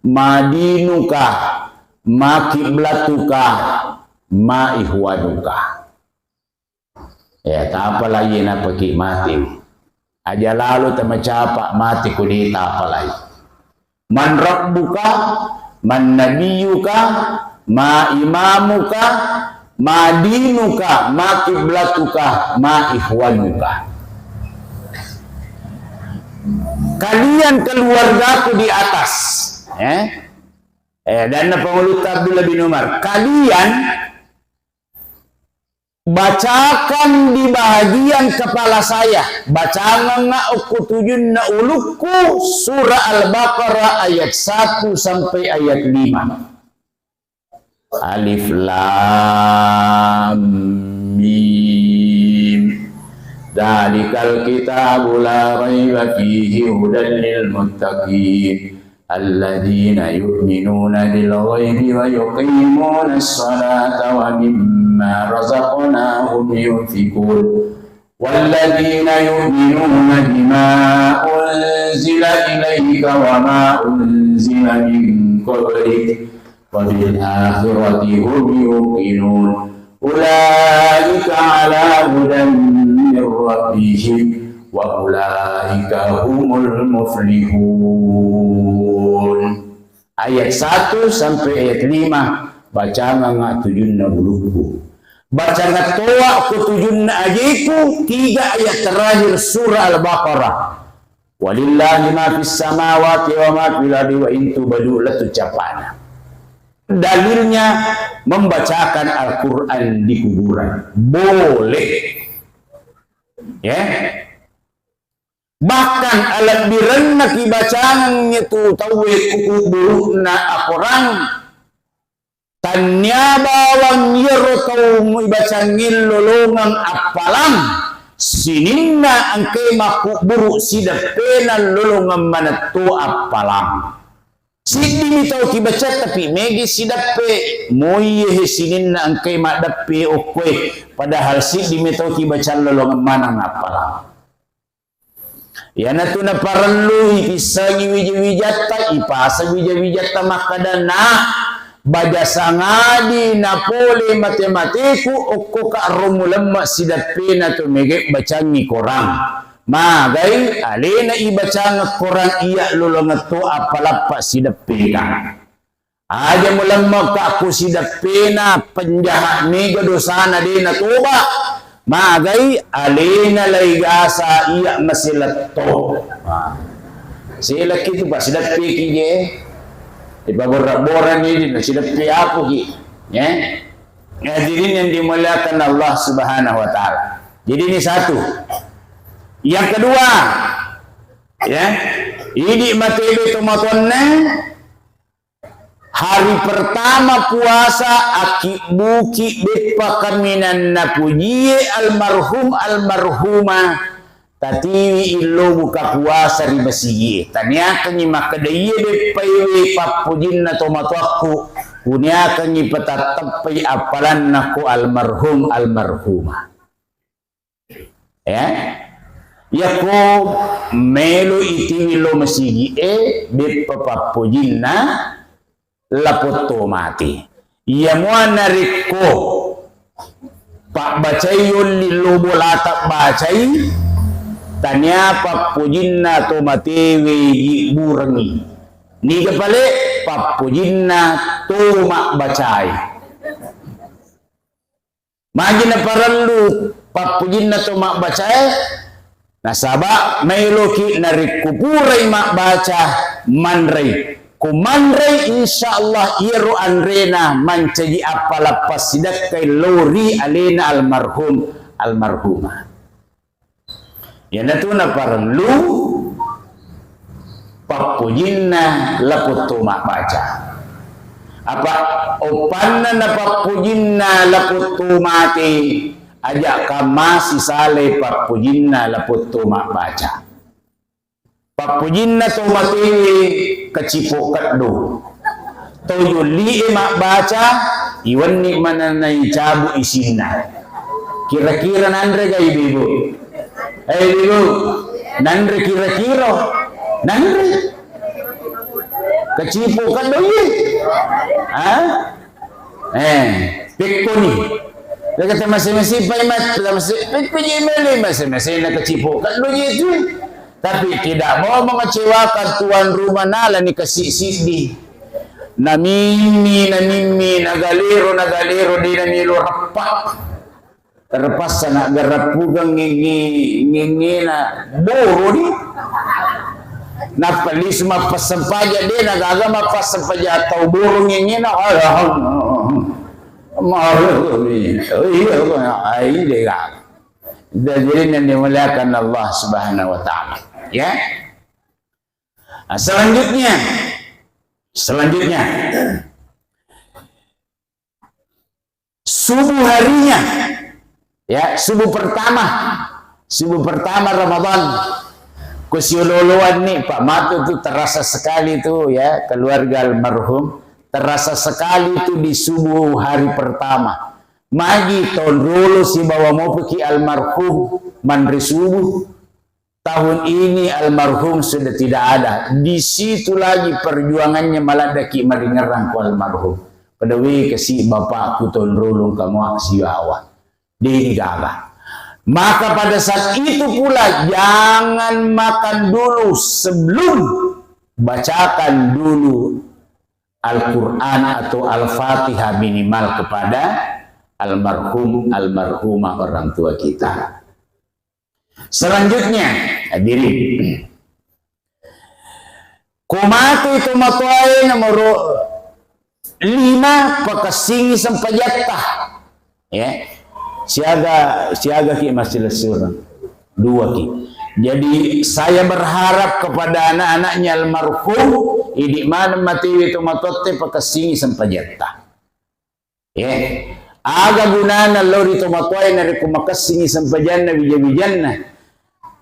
Ma dinuka? Ma kiblatuka? Ma ihwanuka? Ya, tapalai napaki mati. Aja lalo tamacapa mati kuni tapalai. Man rabbuka, man nabiyuka, ma imamuka, ma dinuka, ma kiblatuka, ma ikhwanuka. Kalian keluargaku di atas, eh? Eh, dan Pangulutta Abdullah bin Umar, kalian bacakan di bahagian kepala saya, bacangengnga okko tujunna ulukku, surah Al-Baqarah ayat satu sampai ayat lima. Alif Lam Mim. Dzalikal kitabu la raiba fihi hudan lil muttaqin. الذين يؤمنون بالغيب ويقيمون الصلاة ومما رزقناهم ينفقون. والذين يؤمنون بما أنزل إليك وما أنزل من قبلك وبالآخرة هم يوقنون. أولئك على هدى من ربهم وأولئك هم المفلحون. Ayat satu sampai ayat lima, bacangengnga tujunna ulukku. Bacangengnga toa ko tujunna ajeku, tiga ayat terakhir surah Al-Baqarah. Walillahi ma fis samawati wa ma fil ardi wa in tubdu, lettu capana. Dalilnya membacakan Al-Quran di kuburan. Boleh. Ya. Bahkan alebbirenna kibacangeng itu tauwe ku kuburuna akorang. Tannia bawang iyaro tau mubacangngé lolongeng appalang, sininna engkaé makkubburu sideppéna lolongeng manetto appalang. Siddimi tau kibaca tapi mégi sideppé, moiyé sininna engkaé maddeppé okkoé, padahal siddimi tau kibaca lolongeng maneng appalang. Iyanatu naparellu ipissengi wija-wijatta, ipaseng wija-wijatta makkeda, "Na, baja sangadi napolé maté-matéku, okkoka ro mulemme sideppéna to mégé bacangngi korang." Magai aléna ibacangeng korang iya lolongeng to appalappa sideppéka. Aja mulemmekka ku sideppéna penjahat méga dosana dé natoba. Magai aléna laigasa iya masé letto. Nah. Sélekki tu pasideppéki jé. Dipaborra-borani, nacideppi apuki. Ya. Hadirin yang dimuliakan Allah Subhanahu wa Ta'ala. Jadi, ini satu. Yang kedua, ya, idi matewe tomatoanna, hari pertama puasa, akibbuki beppa kaminang napujie almarhum, almarhumah, tatiwi illo buka puasa ri masigie. Taniakengngi makkeda, iye beppaewe pappojinna tomatoakku, kuniakengngi patatteppai appalanna ko almarhum, almarhumah. Ya. Yakko melo itiwi lo masigi e, beppa pappojinna lapotto mate. Iya mua narekko pabbacai yolli lo bolata bacai, tania pappojinna to matewe yibburengngi. Niga pale pappojinna to mabbacai. Magi naparellu pappujinna to mabbacae? Nasaba maeloki narekko purai mabbaca, manrei. Ko manrei, insya Allah iyaro anrena mancaji appala passidakkai lao ri alena almarhum, almarhumah. Iyanatu naparellu pappujinna lapotto mabbaca. Apa oppanna napappujinna lapotto mate, aja kamasi salai pappujinna lapotto mabbaca. Pappujinna to matewe kacipo keddo. To yollie mabbaca, iwenni manennai cabu isinna. Kira-kira nanre ga ibu-ibu? Eh, ibu-ibu, nanre kira-kira? Nanre. Kacipo keddo iye. Ha? Eh, pekkoni. Kata mase-mase pai mat, mase-, pekko je mele mase-mase na kacipo keddo je tu. Tapi tidak mau mengecewakan tuan rumah, nalani kasi siddi. Namimmi, namimmi, nagalero, nagalero, de namelo rappa. Terpaksa nagarappukeng nge-, nge-, ngengena boro di. Nappa lisu mappassempajang, de nagaga mappassempajang tau boro ngengena. Iya, iya, iya, iya, iya, iya. Hadirin yang dimuliakan Allah Subhanahu wa Ta'ala. Ya. Nah, selanjutnya, selanjutnya, subuh harinya, ya, subuh pertama, subuh pertama Ramadan, kusiololoan nih, Pak Matu tuh terasa sekali tuh, ya, keluarga almarhum, terasa sekali tuh di subuh hari pertama. Magi tonrolo sibawa mopoki almarhum manre subuh. Tahun ini almarhum sudah tidak ada. Di situ lagi perjuangannya, maladdaki maringerrang ko almarhum. Pada we kasi bapakku tonrolong kamu siawa. Dini gaga. Maka pada saat itu pula jangan makan dulu sebelum bacakan dulu Al-Quran atau Al-Fatihah minimal kepada almarhum, almarhumah orang tua kita. Selanjutnya, hadirin. Ko mate tomatoae nomoro lima, pakessingi sempajatta. Ya. Siaga, siaga ki masih lesurang. Dua ki. Jadi saya berharap kepada anak-anaknya almarhum, idi maneng matewe tomatoatte pakessingi sempajatta. Eh, aga gunana lao ri tomatoae narekko makessingi sempajanna wija-wijanna?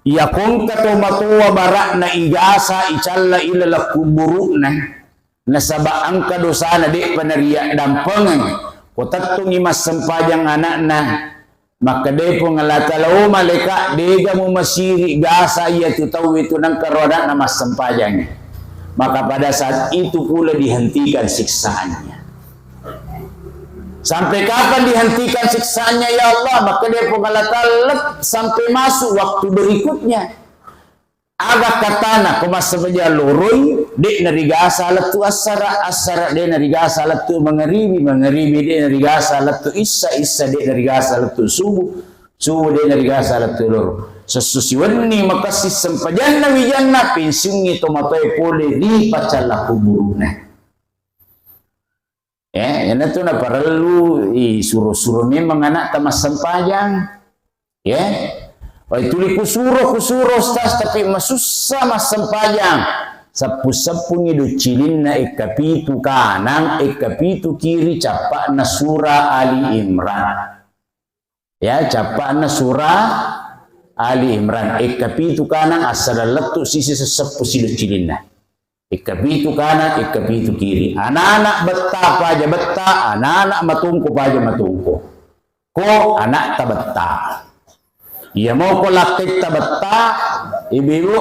Iya kongka tomatoa bara'na igasa, icalla ilaleng kuburu'na, nasaba engka dosana de'pa nariaddampengeng. Ko tettungi massempajang ana'na, Makkedai Puang Allah Ta'ala, "Oh malaika, dega mumasiri gasa iyatu tauwe tu nengka ro ana'na massempajangngi." Maka pada saat itu pula dihentikan siksaannya. Sampai kapan dihentikan siksaannya, ya Allah? Makkedai Puang Allah Ta'ala, sampai masuk waktu berikutnya. Aga katana ko massempajang loroi, de' narigasa lettu assara, assara de' narigasa lettu mangaribi, mangaribi de' narigasa lettu issa, issa de' narigasa lettu subuh, subuh de' narigasa lettu loro. Sessu siwenni makessing sempajanna wijanna, pensiungngi tomatoae pole ri paccalla kuburuna. Ya, iyanatu naparellu isuro-suro memang anakta massempajang. Ya. Wai, tuli kusuro, kusuro, Ustaz, tapi masussa massempajang. Seppu-seppungi doccilinna, ekka pitu kanang, ekka pitu kiri, cappa'na sura Ali Imran. Ya, cappa'na sura Ali Imran. Ekka pitu kanang, assaleng lettu sisi sesseppu sidoccilinna. Ekka pitu kanang, ekka pitu kiri. Anak-anak betta paja betta, anak-anak matungko paja matungko. Ko anakta betta. Iya moko lakketta betta, ibu-ibu.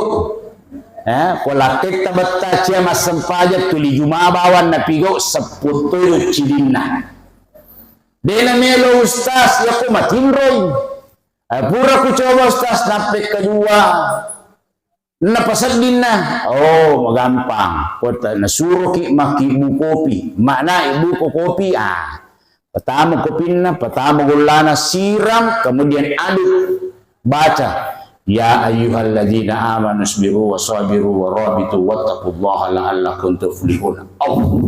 Eh, ko lakketta betta cia massempajang tuli juma bawang napigau seppu toi doccilinna. Dena melo Ustaz, ya ko matinroi. Eh, pura kucoba Ustaz, nappekka jua. Napaseddinna, oh, magampang. Kota nasuroki makkibbu kopi. Makna ibu ko kopi, ah. Pertama kopinna, pertama gullana, siram, kemudian aduk. Baca, "Ya ayyuhalladzina amanu isbiru wa sabiru wa rabitu wattaqullaha la'allakum tuflihun." Oh.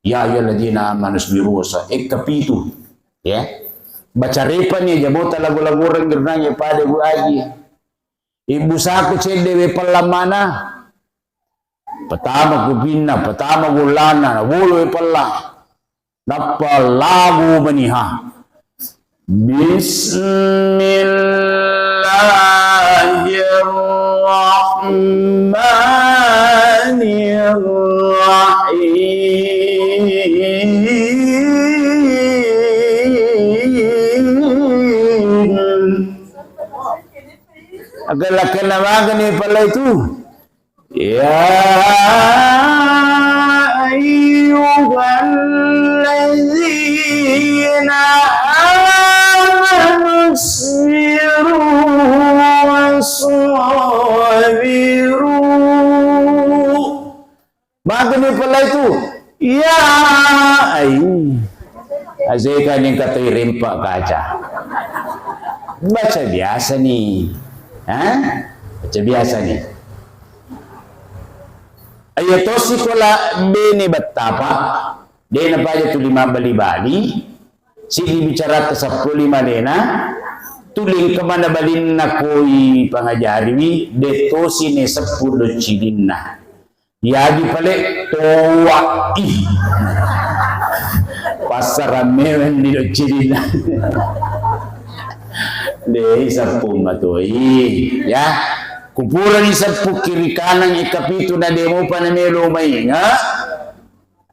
"Ya ayyuhalladzina amanu isbiru wa sa-," eh, kepitu. Ya. Baca repani aja mota lagu-lagu orang gerang ya pada bu aji. Ibu saku cedde we pellamana. Pertama kupinna, pertama gullana, wolo we pella. Nappa lagu maniha. Bismillahirrahmanirrahim. Agalakenna magani pella itu. Ya ayyuhalladzina amanu isbiru wa sabiru. Magani pella itu. Ya, ai. Azeka ning katoi rempa kaca. Baca biasa nih. Hah? Baca biasa nih. Ayo tosi kola bene bettapa. Dena paja tuli mabali-bali. Sidi bicara seppulo lima dena. Tuli kemana balinna koi pangajariwi. De tosi ne seppulo cilinna. Yaji pale towa ih. Passarammewenni doccilina. Dei seppu matoi ya. Kupurani seppu kiri kanang ikapitu na demo pa na melo mainga.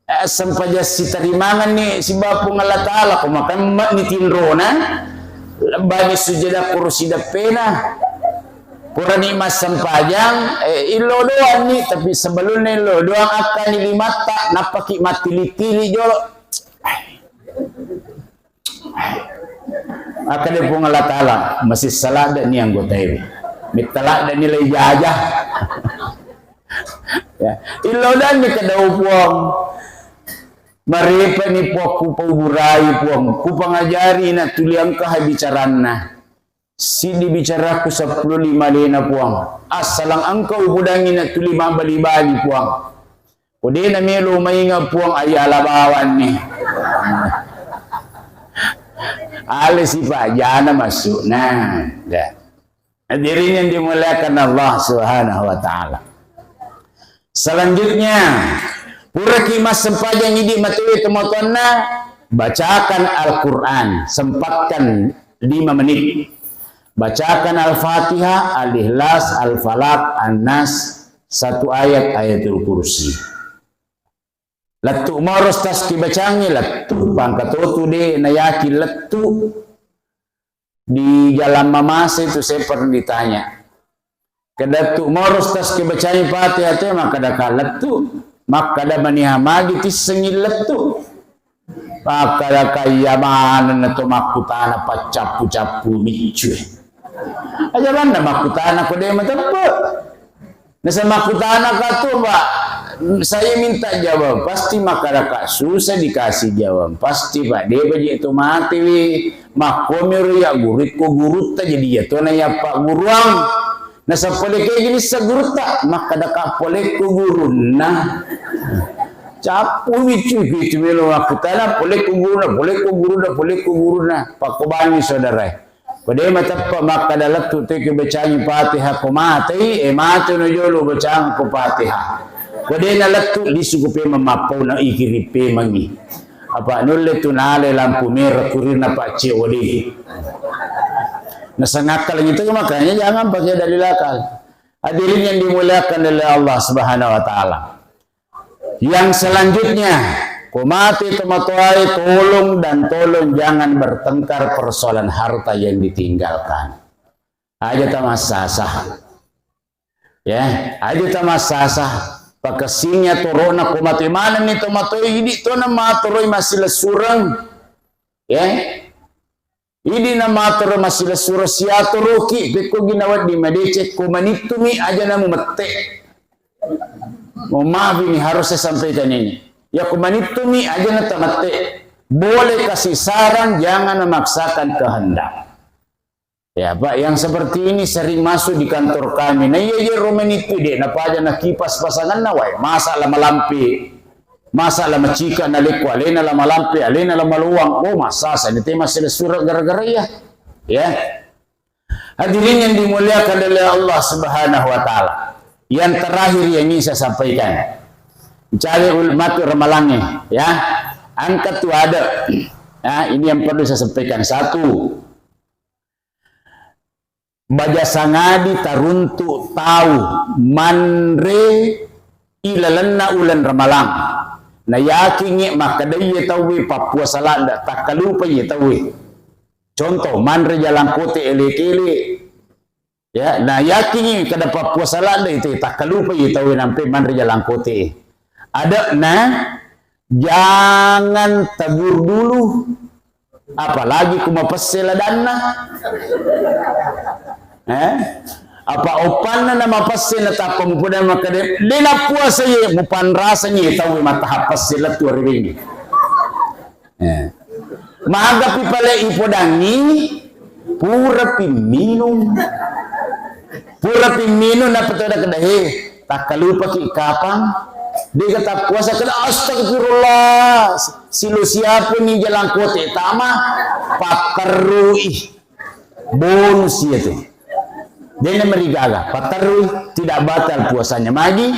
Eh, sempajang sitarimanganni sibawa Puang Allah Ta'ala, ko makemme'ni tinrona, lebbani sujada kuro sideppena. Purani massempajang, eh, illo doanni, tapi sebelumna illo doang akkani limatta, nappaki mattili-tili jolo. Akkeda Puang Allah Ta'ala, masih saladani anggotaewe. Mittaladani lai jaja. Ya, illo doanni kedau Puang. Marepani Puang, kupauburai Puang, kupangajari na tuli engka bicaranna. Siddi bicaraku seppulo lima alena Puang. Assalang engka upodangi na tuli mabali-bali Puang. Ko de na melo mainga Puang, ayala bawanni. Ale sipajana masukna. Ya. Hadirin yang dimuliakan Allah Subhanahu wa Ta'ala. Selanjutnya, puraki massempajang idi matoe tomatoanna, bacakan Al-Quran, sempatkan lima menit. Bacakan Al-Fatihah, Al-Ikhlas, Al-Falaq, An-Nas, satu ayat Ayatul Kursi. Lettu moro tas kibacangi lettu, pangkatotu de na yakin lettu. Di jalan mamase itu saya pernah ditanya. Kedattu moro tas kibacangi Fatihah te, makkada ka lettu, makkada maniha magi tissengi lettu. Makkada ka iya maneng na to makkutana paccappu-cappu miccu. Aja manna makkutana ko de mateppe. Nasa makkutana ka tu, Pak, saya minta jawaban pasti, makkada ka susah dikasih jawaban pasti, Pak. De baje tu mati wi. Makkomiro ya guru, ko gurutta jadi ya to na ya Pak guruang. Nasa pole ke gini sa gurutta, makkada ka pole ko gurunna. Cappu mi cuy, itu melo makkutana, pole ku guruna, pole ku guruna, pole ku guruna. Pakkobani saudara. Ko de mateppa makkada lettu te ke bacangi Fatihah ko matei, e mate no jolo bacang ko Fatihah. Ko de na lettu lisu ko pemang mappau na ikiri pemangi. Apa nulle tu nale lampu merah kurirna Pak Cik Wadi. Naseng akal gitu, makanya jangan pakai dalil akal. Hadirin yang dimuliakan oleh Allah Subhanahu wa Ta'ala. Yang selanjutnya, ko mate tomatoae, tolong dan tolong jangan bertengkar persoalan harta yang ditinggalkan. Aja tamassasa. Ya, aja tamassasa. Pakessingnya torona ko mate manenni tomatoae, idi tona matoroi massilessureng. Ya. Idi na matoro massilessureng siatoroki, pekko gi nawedding madeceng, ko manittumi aja namu mette. Mohon maaf, ini harus saya sampaikan ini. Ya, ko manittumi aja na tamette. Boleh kasih saran, jangan memaksakan kehendak. Ya, Pak, yang seperti ini sering masuk di kantor kami. Nah, iya, iya, ro manittu de, napaja na kipas pasanganna, wae. Masa lama lampe. Masa la macika nalekko alena la malampe, alena la maloang. Oh, massasa ni te massilessureng gara-gara iya. Ya. Hadirin yang dimuliakan oleh Allah Subhanahu wa Ta'ala. Yang terakhir yang ingin saya sampaikan. Cari ul-, matu ramalangnge, ya. Angkat tu ada. Ya, ini yang perlu saya sampaikan. Satu, baja sangadi taruntu tau manre ilalenna uleng Ramalang. Nayakingngi makkedai ye tauwe pappuasa ladde, takkalupai ye tauwe. Contoh, manre jalangkote ele-kele. Ya, nayakingngi kada pappuasa ladde itu, takkalupai ye tauwe nampe manre jalangkote. Ade'na, jangan tegur dulu. Apalagi ku mapesse ladanna. Eh? Apa oppanna na mapesse na tappa mupoda makkeda, de na puasa ye, mupanrasani ye tau matahap pesse lettu arewengi. Eh. Magapi pale ipodangi, purapi minung. Purapi minung, nappa tau dakeda, "He, takkalupaki kapang?" Dega tappuasa, keda, "Astagfirullah, silo siapuni jalangkote tama, patterrui." Bonus iya tu. Dena merigaga, patterrui, tidak batal puasanya. Magi,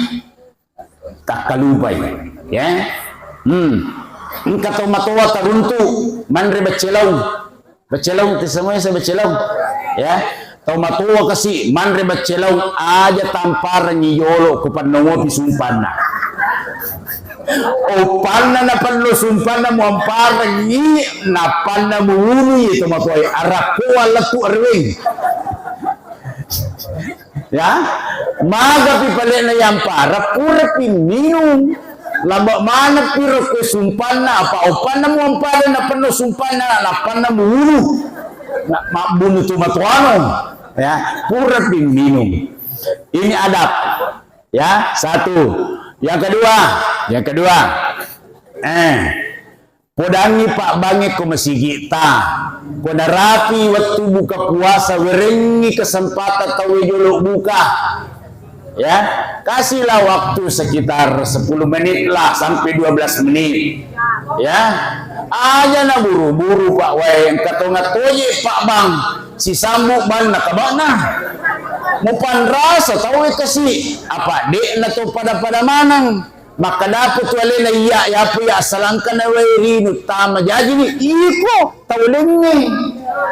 takkalupai, ya. Hmm. Engka tau matoa taruntu manre baccelau. Baccelau, te semua saya baccelau. Ya. Tau matoa kasi manre baccelau aja tamparengi yolo ku pannomopi sumpanna. Oppanna napenno sumpanna muamparengi, nappanna muwunu ye tau matoa arakko lettu areweng. Ya, magapi pale'na yampara, purapi minung. Lamba maneng piro kue sumpanna, apa oppanna muampada napenno sumpanna, nappanna muwunu. Na, mabbunu tu matoano. Ya, purapi minung. Ini adab. Ya, satu. Yang kedua, yang kedua. Eh, Podangngi pabbangnge ko masigi'ta. Ko narapi wettu buka puasa, werengngi kesempatan tauwe jolo buka. Ya, kasihlah waktu sekitar sepuluh menit lah sampai dua belas menit. Ya. Aja na buru-buru, Pak, wae, engka tonga toje, Pak, bang. Sisambu bang na kabana. Mupanrasa tauwe kasi. Apa de'na to pada-pada maneng. Makkadapo tu alena, iya, yapo iya assalangkana wae ri nuttama jajini, iko tau lengnge.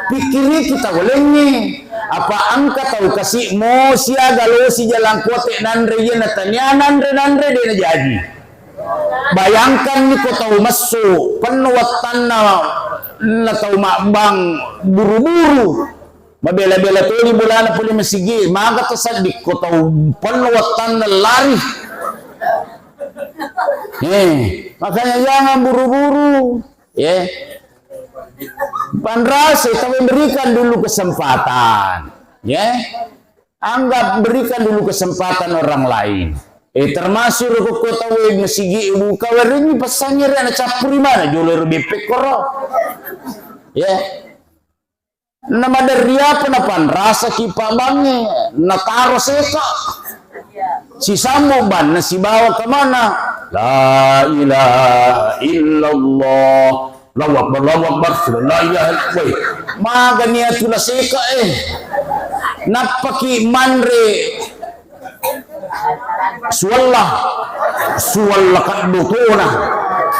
Pikkiriki tau lengnge. Apa engka tau kasi mo siaga losi jalangkote nanre, iya natania nanre-nanre de najaji. Bayangkanni ko tau messu, penno wettanna na tau mabbang buru-buru. Mabela-bela toni bolana pole masigi, maga tasedding ko tau penno wettanna lari. Eh, makanya jangan buru-buru. Ya. Panrasa, tapi berikan dulu kesempatan. Ya. Anggap berikan dulu kesempatan orang lain. Eh, termasuk ro ko tau masigi buka, werengngi pesangnge ri ana cappuri mana jolo ro beppe koro. Ya. Namaderri apa napanrasaki pabbangnge, nataro seka. Sisambo banna sibawa kemana? La ilaha illallah. Allahu Akbar, Allahu Akbar. La ilaha illallah. Woi, magani atu la seka, eh. Nappaki manre suwalla. Suwalla kaddo tona.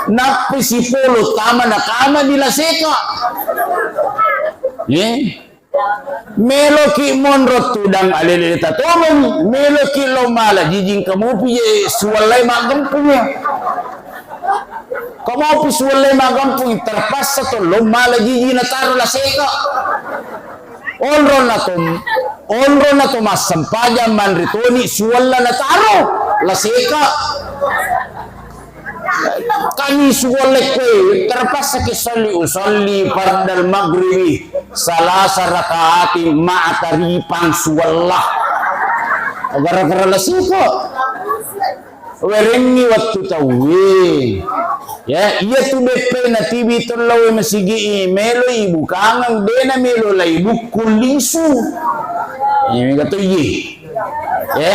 Nappi sipolo tama na kama di la seka. Eh? Meloki monro tudang alele tatomeng, meloki lo mala jijing kamupi je suwallai maggempung ya. Kamupi suwallai maggempung, terpaksa to lo mala jiji nataro la seka. Onro na to, onro na to massempajang manre toni suwalla nataro la seka. Kami suwallai kue, terpaksa ki salli, usalli fardal maghribi salasa rakaati ma'a taripang suwalla. Gara-gara la seka. Werengngi wettu tauwe. Ya, iya tu beppe na tibi tollawe masigi i, melo ibukangeng, dena melo lai bukku lisu. Ini kata iye. Ya.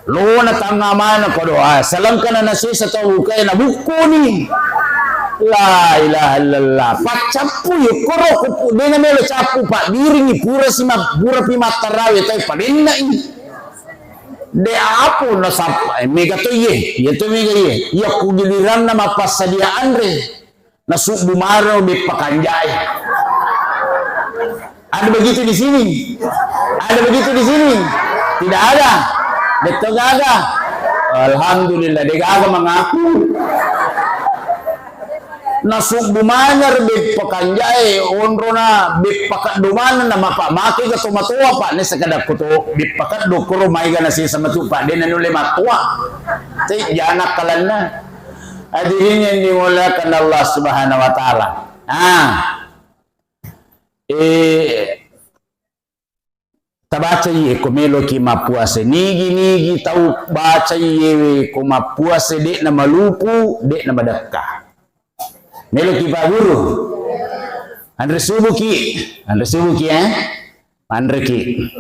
Lona tangnga maneng ko doa, salengkana nasesa tau bukae nabukkuni. La ilaha illallah. Paccappu yo koro kupu dena melo cappu, paddiringi pura sima, pura pi mattarawe tai padenna i. De apu nasappa, eh, mega to iye, iye to mega iye. Iya ku giliranna mappassadiaan re. Nasubbu maro beppa kanjae. Ada begitu di sini? Ada begitu di sini? Tidak ada. Betul gaga? Alhamdulillah, de gaga mengaku. Nasubbu manyar beppa kanjae, onrona beppa kaddo maneng na mapa make ga tomatoa, Pak, ne sekadar koto beppa kaddo koro mai ga nasesa matu, Pak, de nanulle matoa. Te jana kalanna. Hadirin yang dimuliakan Allah Subhanahu wa Ta'ala. Ah. Eh, tabaca iye ko meloki mappuasa. Nigi-nigi tau baca iye ko mappuasa, de'na malupu, de'na madekka. Meloki Pak Guru. Anre subuki, anre subuki, eh. Anreki.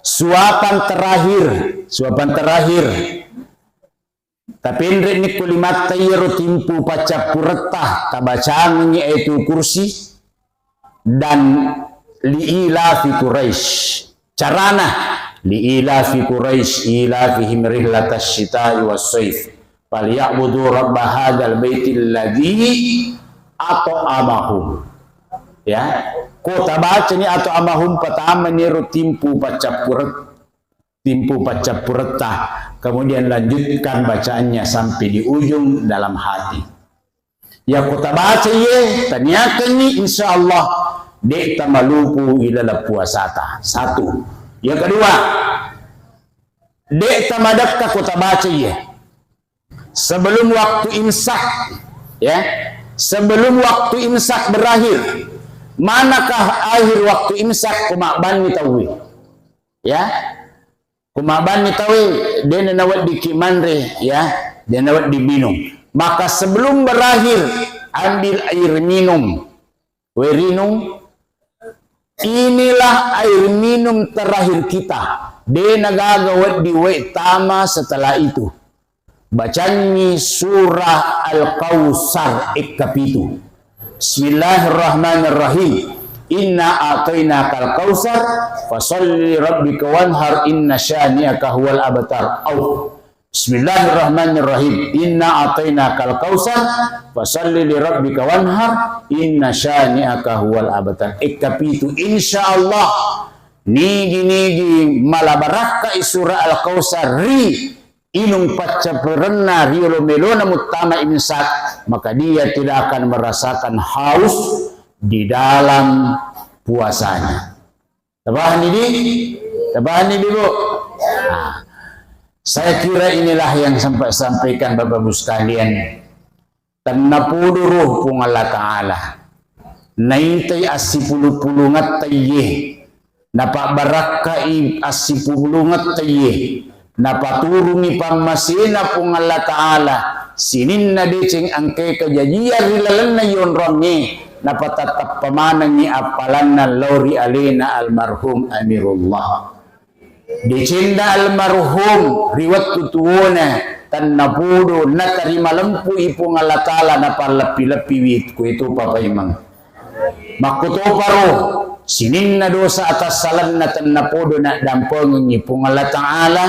Suapan terakhir, suapan terakhir. Tapenre'ni ko limatta iyaro timpu paccappuretta, tabacangengngi Ayatul Kursi dan li ilafi Quraisy. Carana, li ilafi Quraisy ilafihim rihlatasyita'i wassaif. Falyabudu rabba hadzal baitil ladzi at'amahum. Ya, ko tabacani at'amahum, patamani ro timpu paccappuretta. Timpu paccappuretta, kemudian lanjutkan bacaannya sampai di ujung dalam hati. Yakko tabaca iye, taniakanni, insya Allah, de' tamalupu ilalang puasata. Satu. Yang kedua, de' tamadekka ko tabaca iye. Sebelum waktu imsak, ya, sebelum waktu imsak berakhir, manakah akhir waktu imsak? Ko mabbanni tauwe. Ya. Ko mabbanni tauwe, de'na naweddikki manre, ya, de'na nawedding minum. Maka sebelum berakhir, ambil air minum. We rinung, inilah air minum terakhir kita. De'na gaga wedding we tama setelah itu. Bacangngi surah Al-Kautsar ekka pitu. Bismillahirrahmanirrahim. Inna a'tainakal kautsar, fasalli li rabbika wanhar, inna syani'aka huwal abtar. Au. Bismillahirrahmanirrahim. Inna a'tainakal kautsar, fasalli li rabbika wanhar, inna syani'aka huwal abtar. Ekka pitu, insya Allah, nigi-nigi mala barakkai surah Al-Kautsar ri inung paccappurenna riolo melona muttama imsak, maka dia tidak akan merasakan haus di dalam puasanya. Tapahanni, di? Tapahanni, di, Bu? Nah, saya kira inilah yang sempat sampaikan Bapak Ibu sekalian. Tennapodo roh Puang Allah Ta'ala. Naitai assipulung-pulungetta iye. Napabbarakkai assipulungetta iye. Napaturungi pammasena Puang Allah Ta'ala. Sininna deceng engkae kajajian ri lalenna yonroangnge. Napatattappa manengngi appalanna lao ri alena almarhum Amirullah. Decenna almarhum ri wettu tuwona, tennapodo natarima lempu'i Puang Allah Ta'ala, napalleppi-leppiwi kuetopa paimeng. Makkutoparo sininna dosa atassalenna tennapodo naddampengengngi Puang Allah Ta'ala,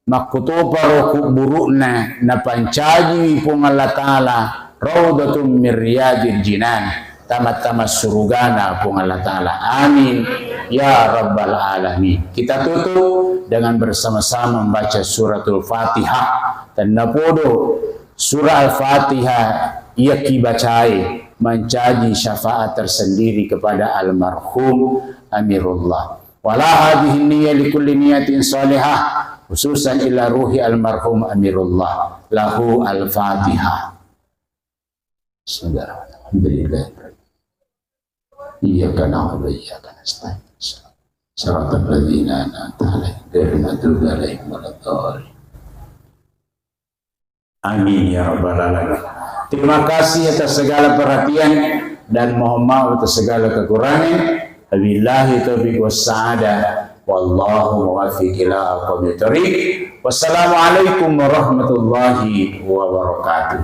makkutoparo kubburu'na napancajiwi Puang Allah Ta'ala raudhatun min riyadil jinan, tama-tama surugana Puang Allah Ta'ala. Amin ya rabbal alamin. Kita tutup dengan bersama-sama membaca suratul Fatihah. Tennapodo surah Al-Fatihah iya kibacai mancaji syafaat tersendiri kepada almarhum Amirullah. Wala hadhihi niyya li kulli niyatin salihah, khususan ila ruhi almarhum Amirullah. Lahu Al-Fatihah. Bismillahirrahmanirrahim. Iyyaka na'budu wa iyyaka nasta'in. Shiratal ladzina an'amta 'alaihim ghairil maghdubi 'alaihim waladdallin. Amin ya rabbal alamin. Terima kasih atas segala perhatian dan mohon maaf atas segala kekurangan. Wabillahi taufiq wassa'adah. Wallahu muwaffiq ila aqwamit thariq. Wassalamualaikum warahmatullahi wabarakatuh.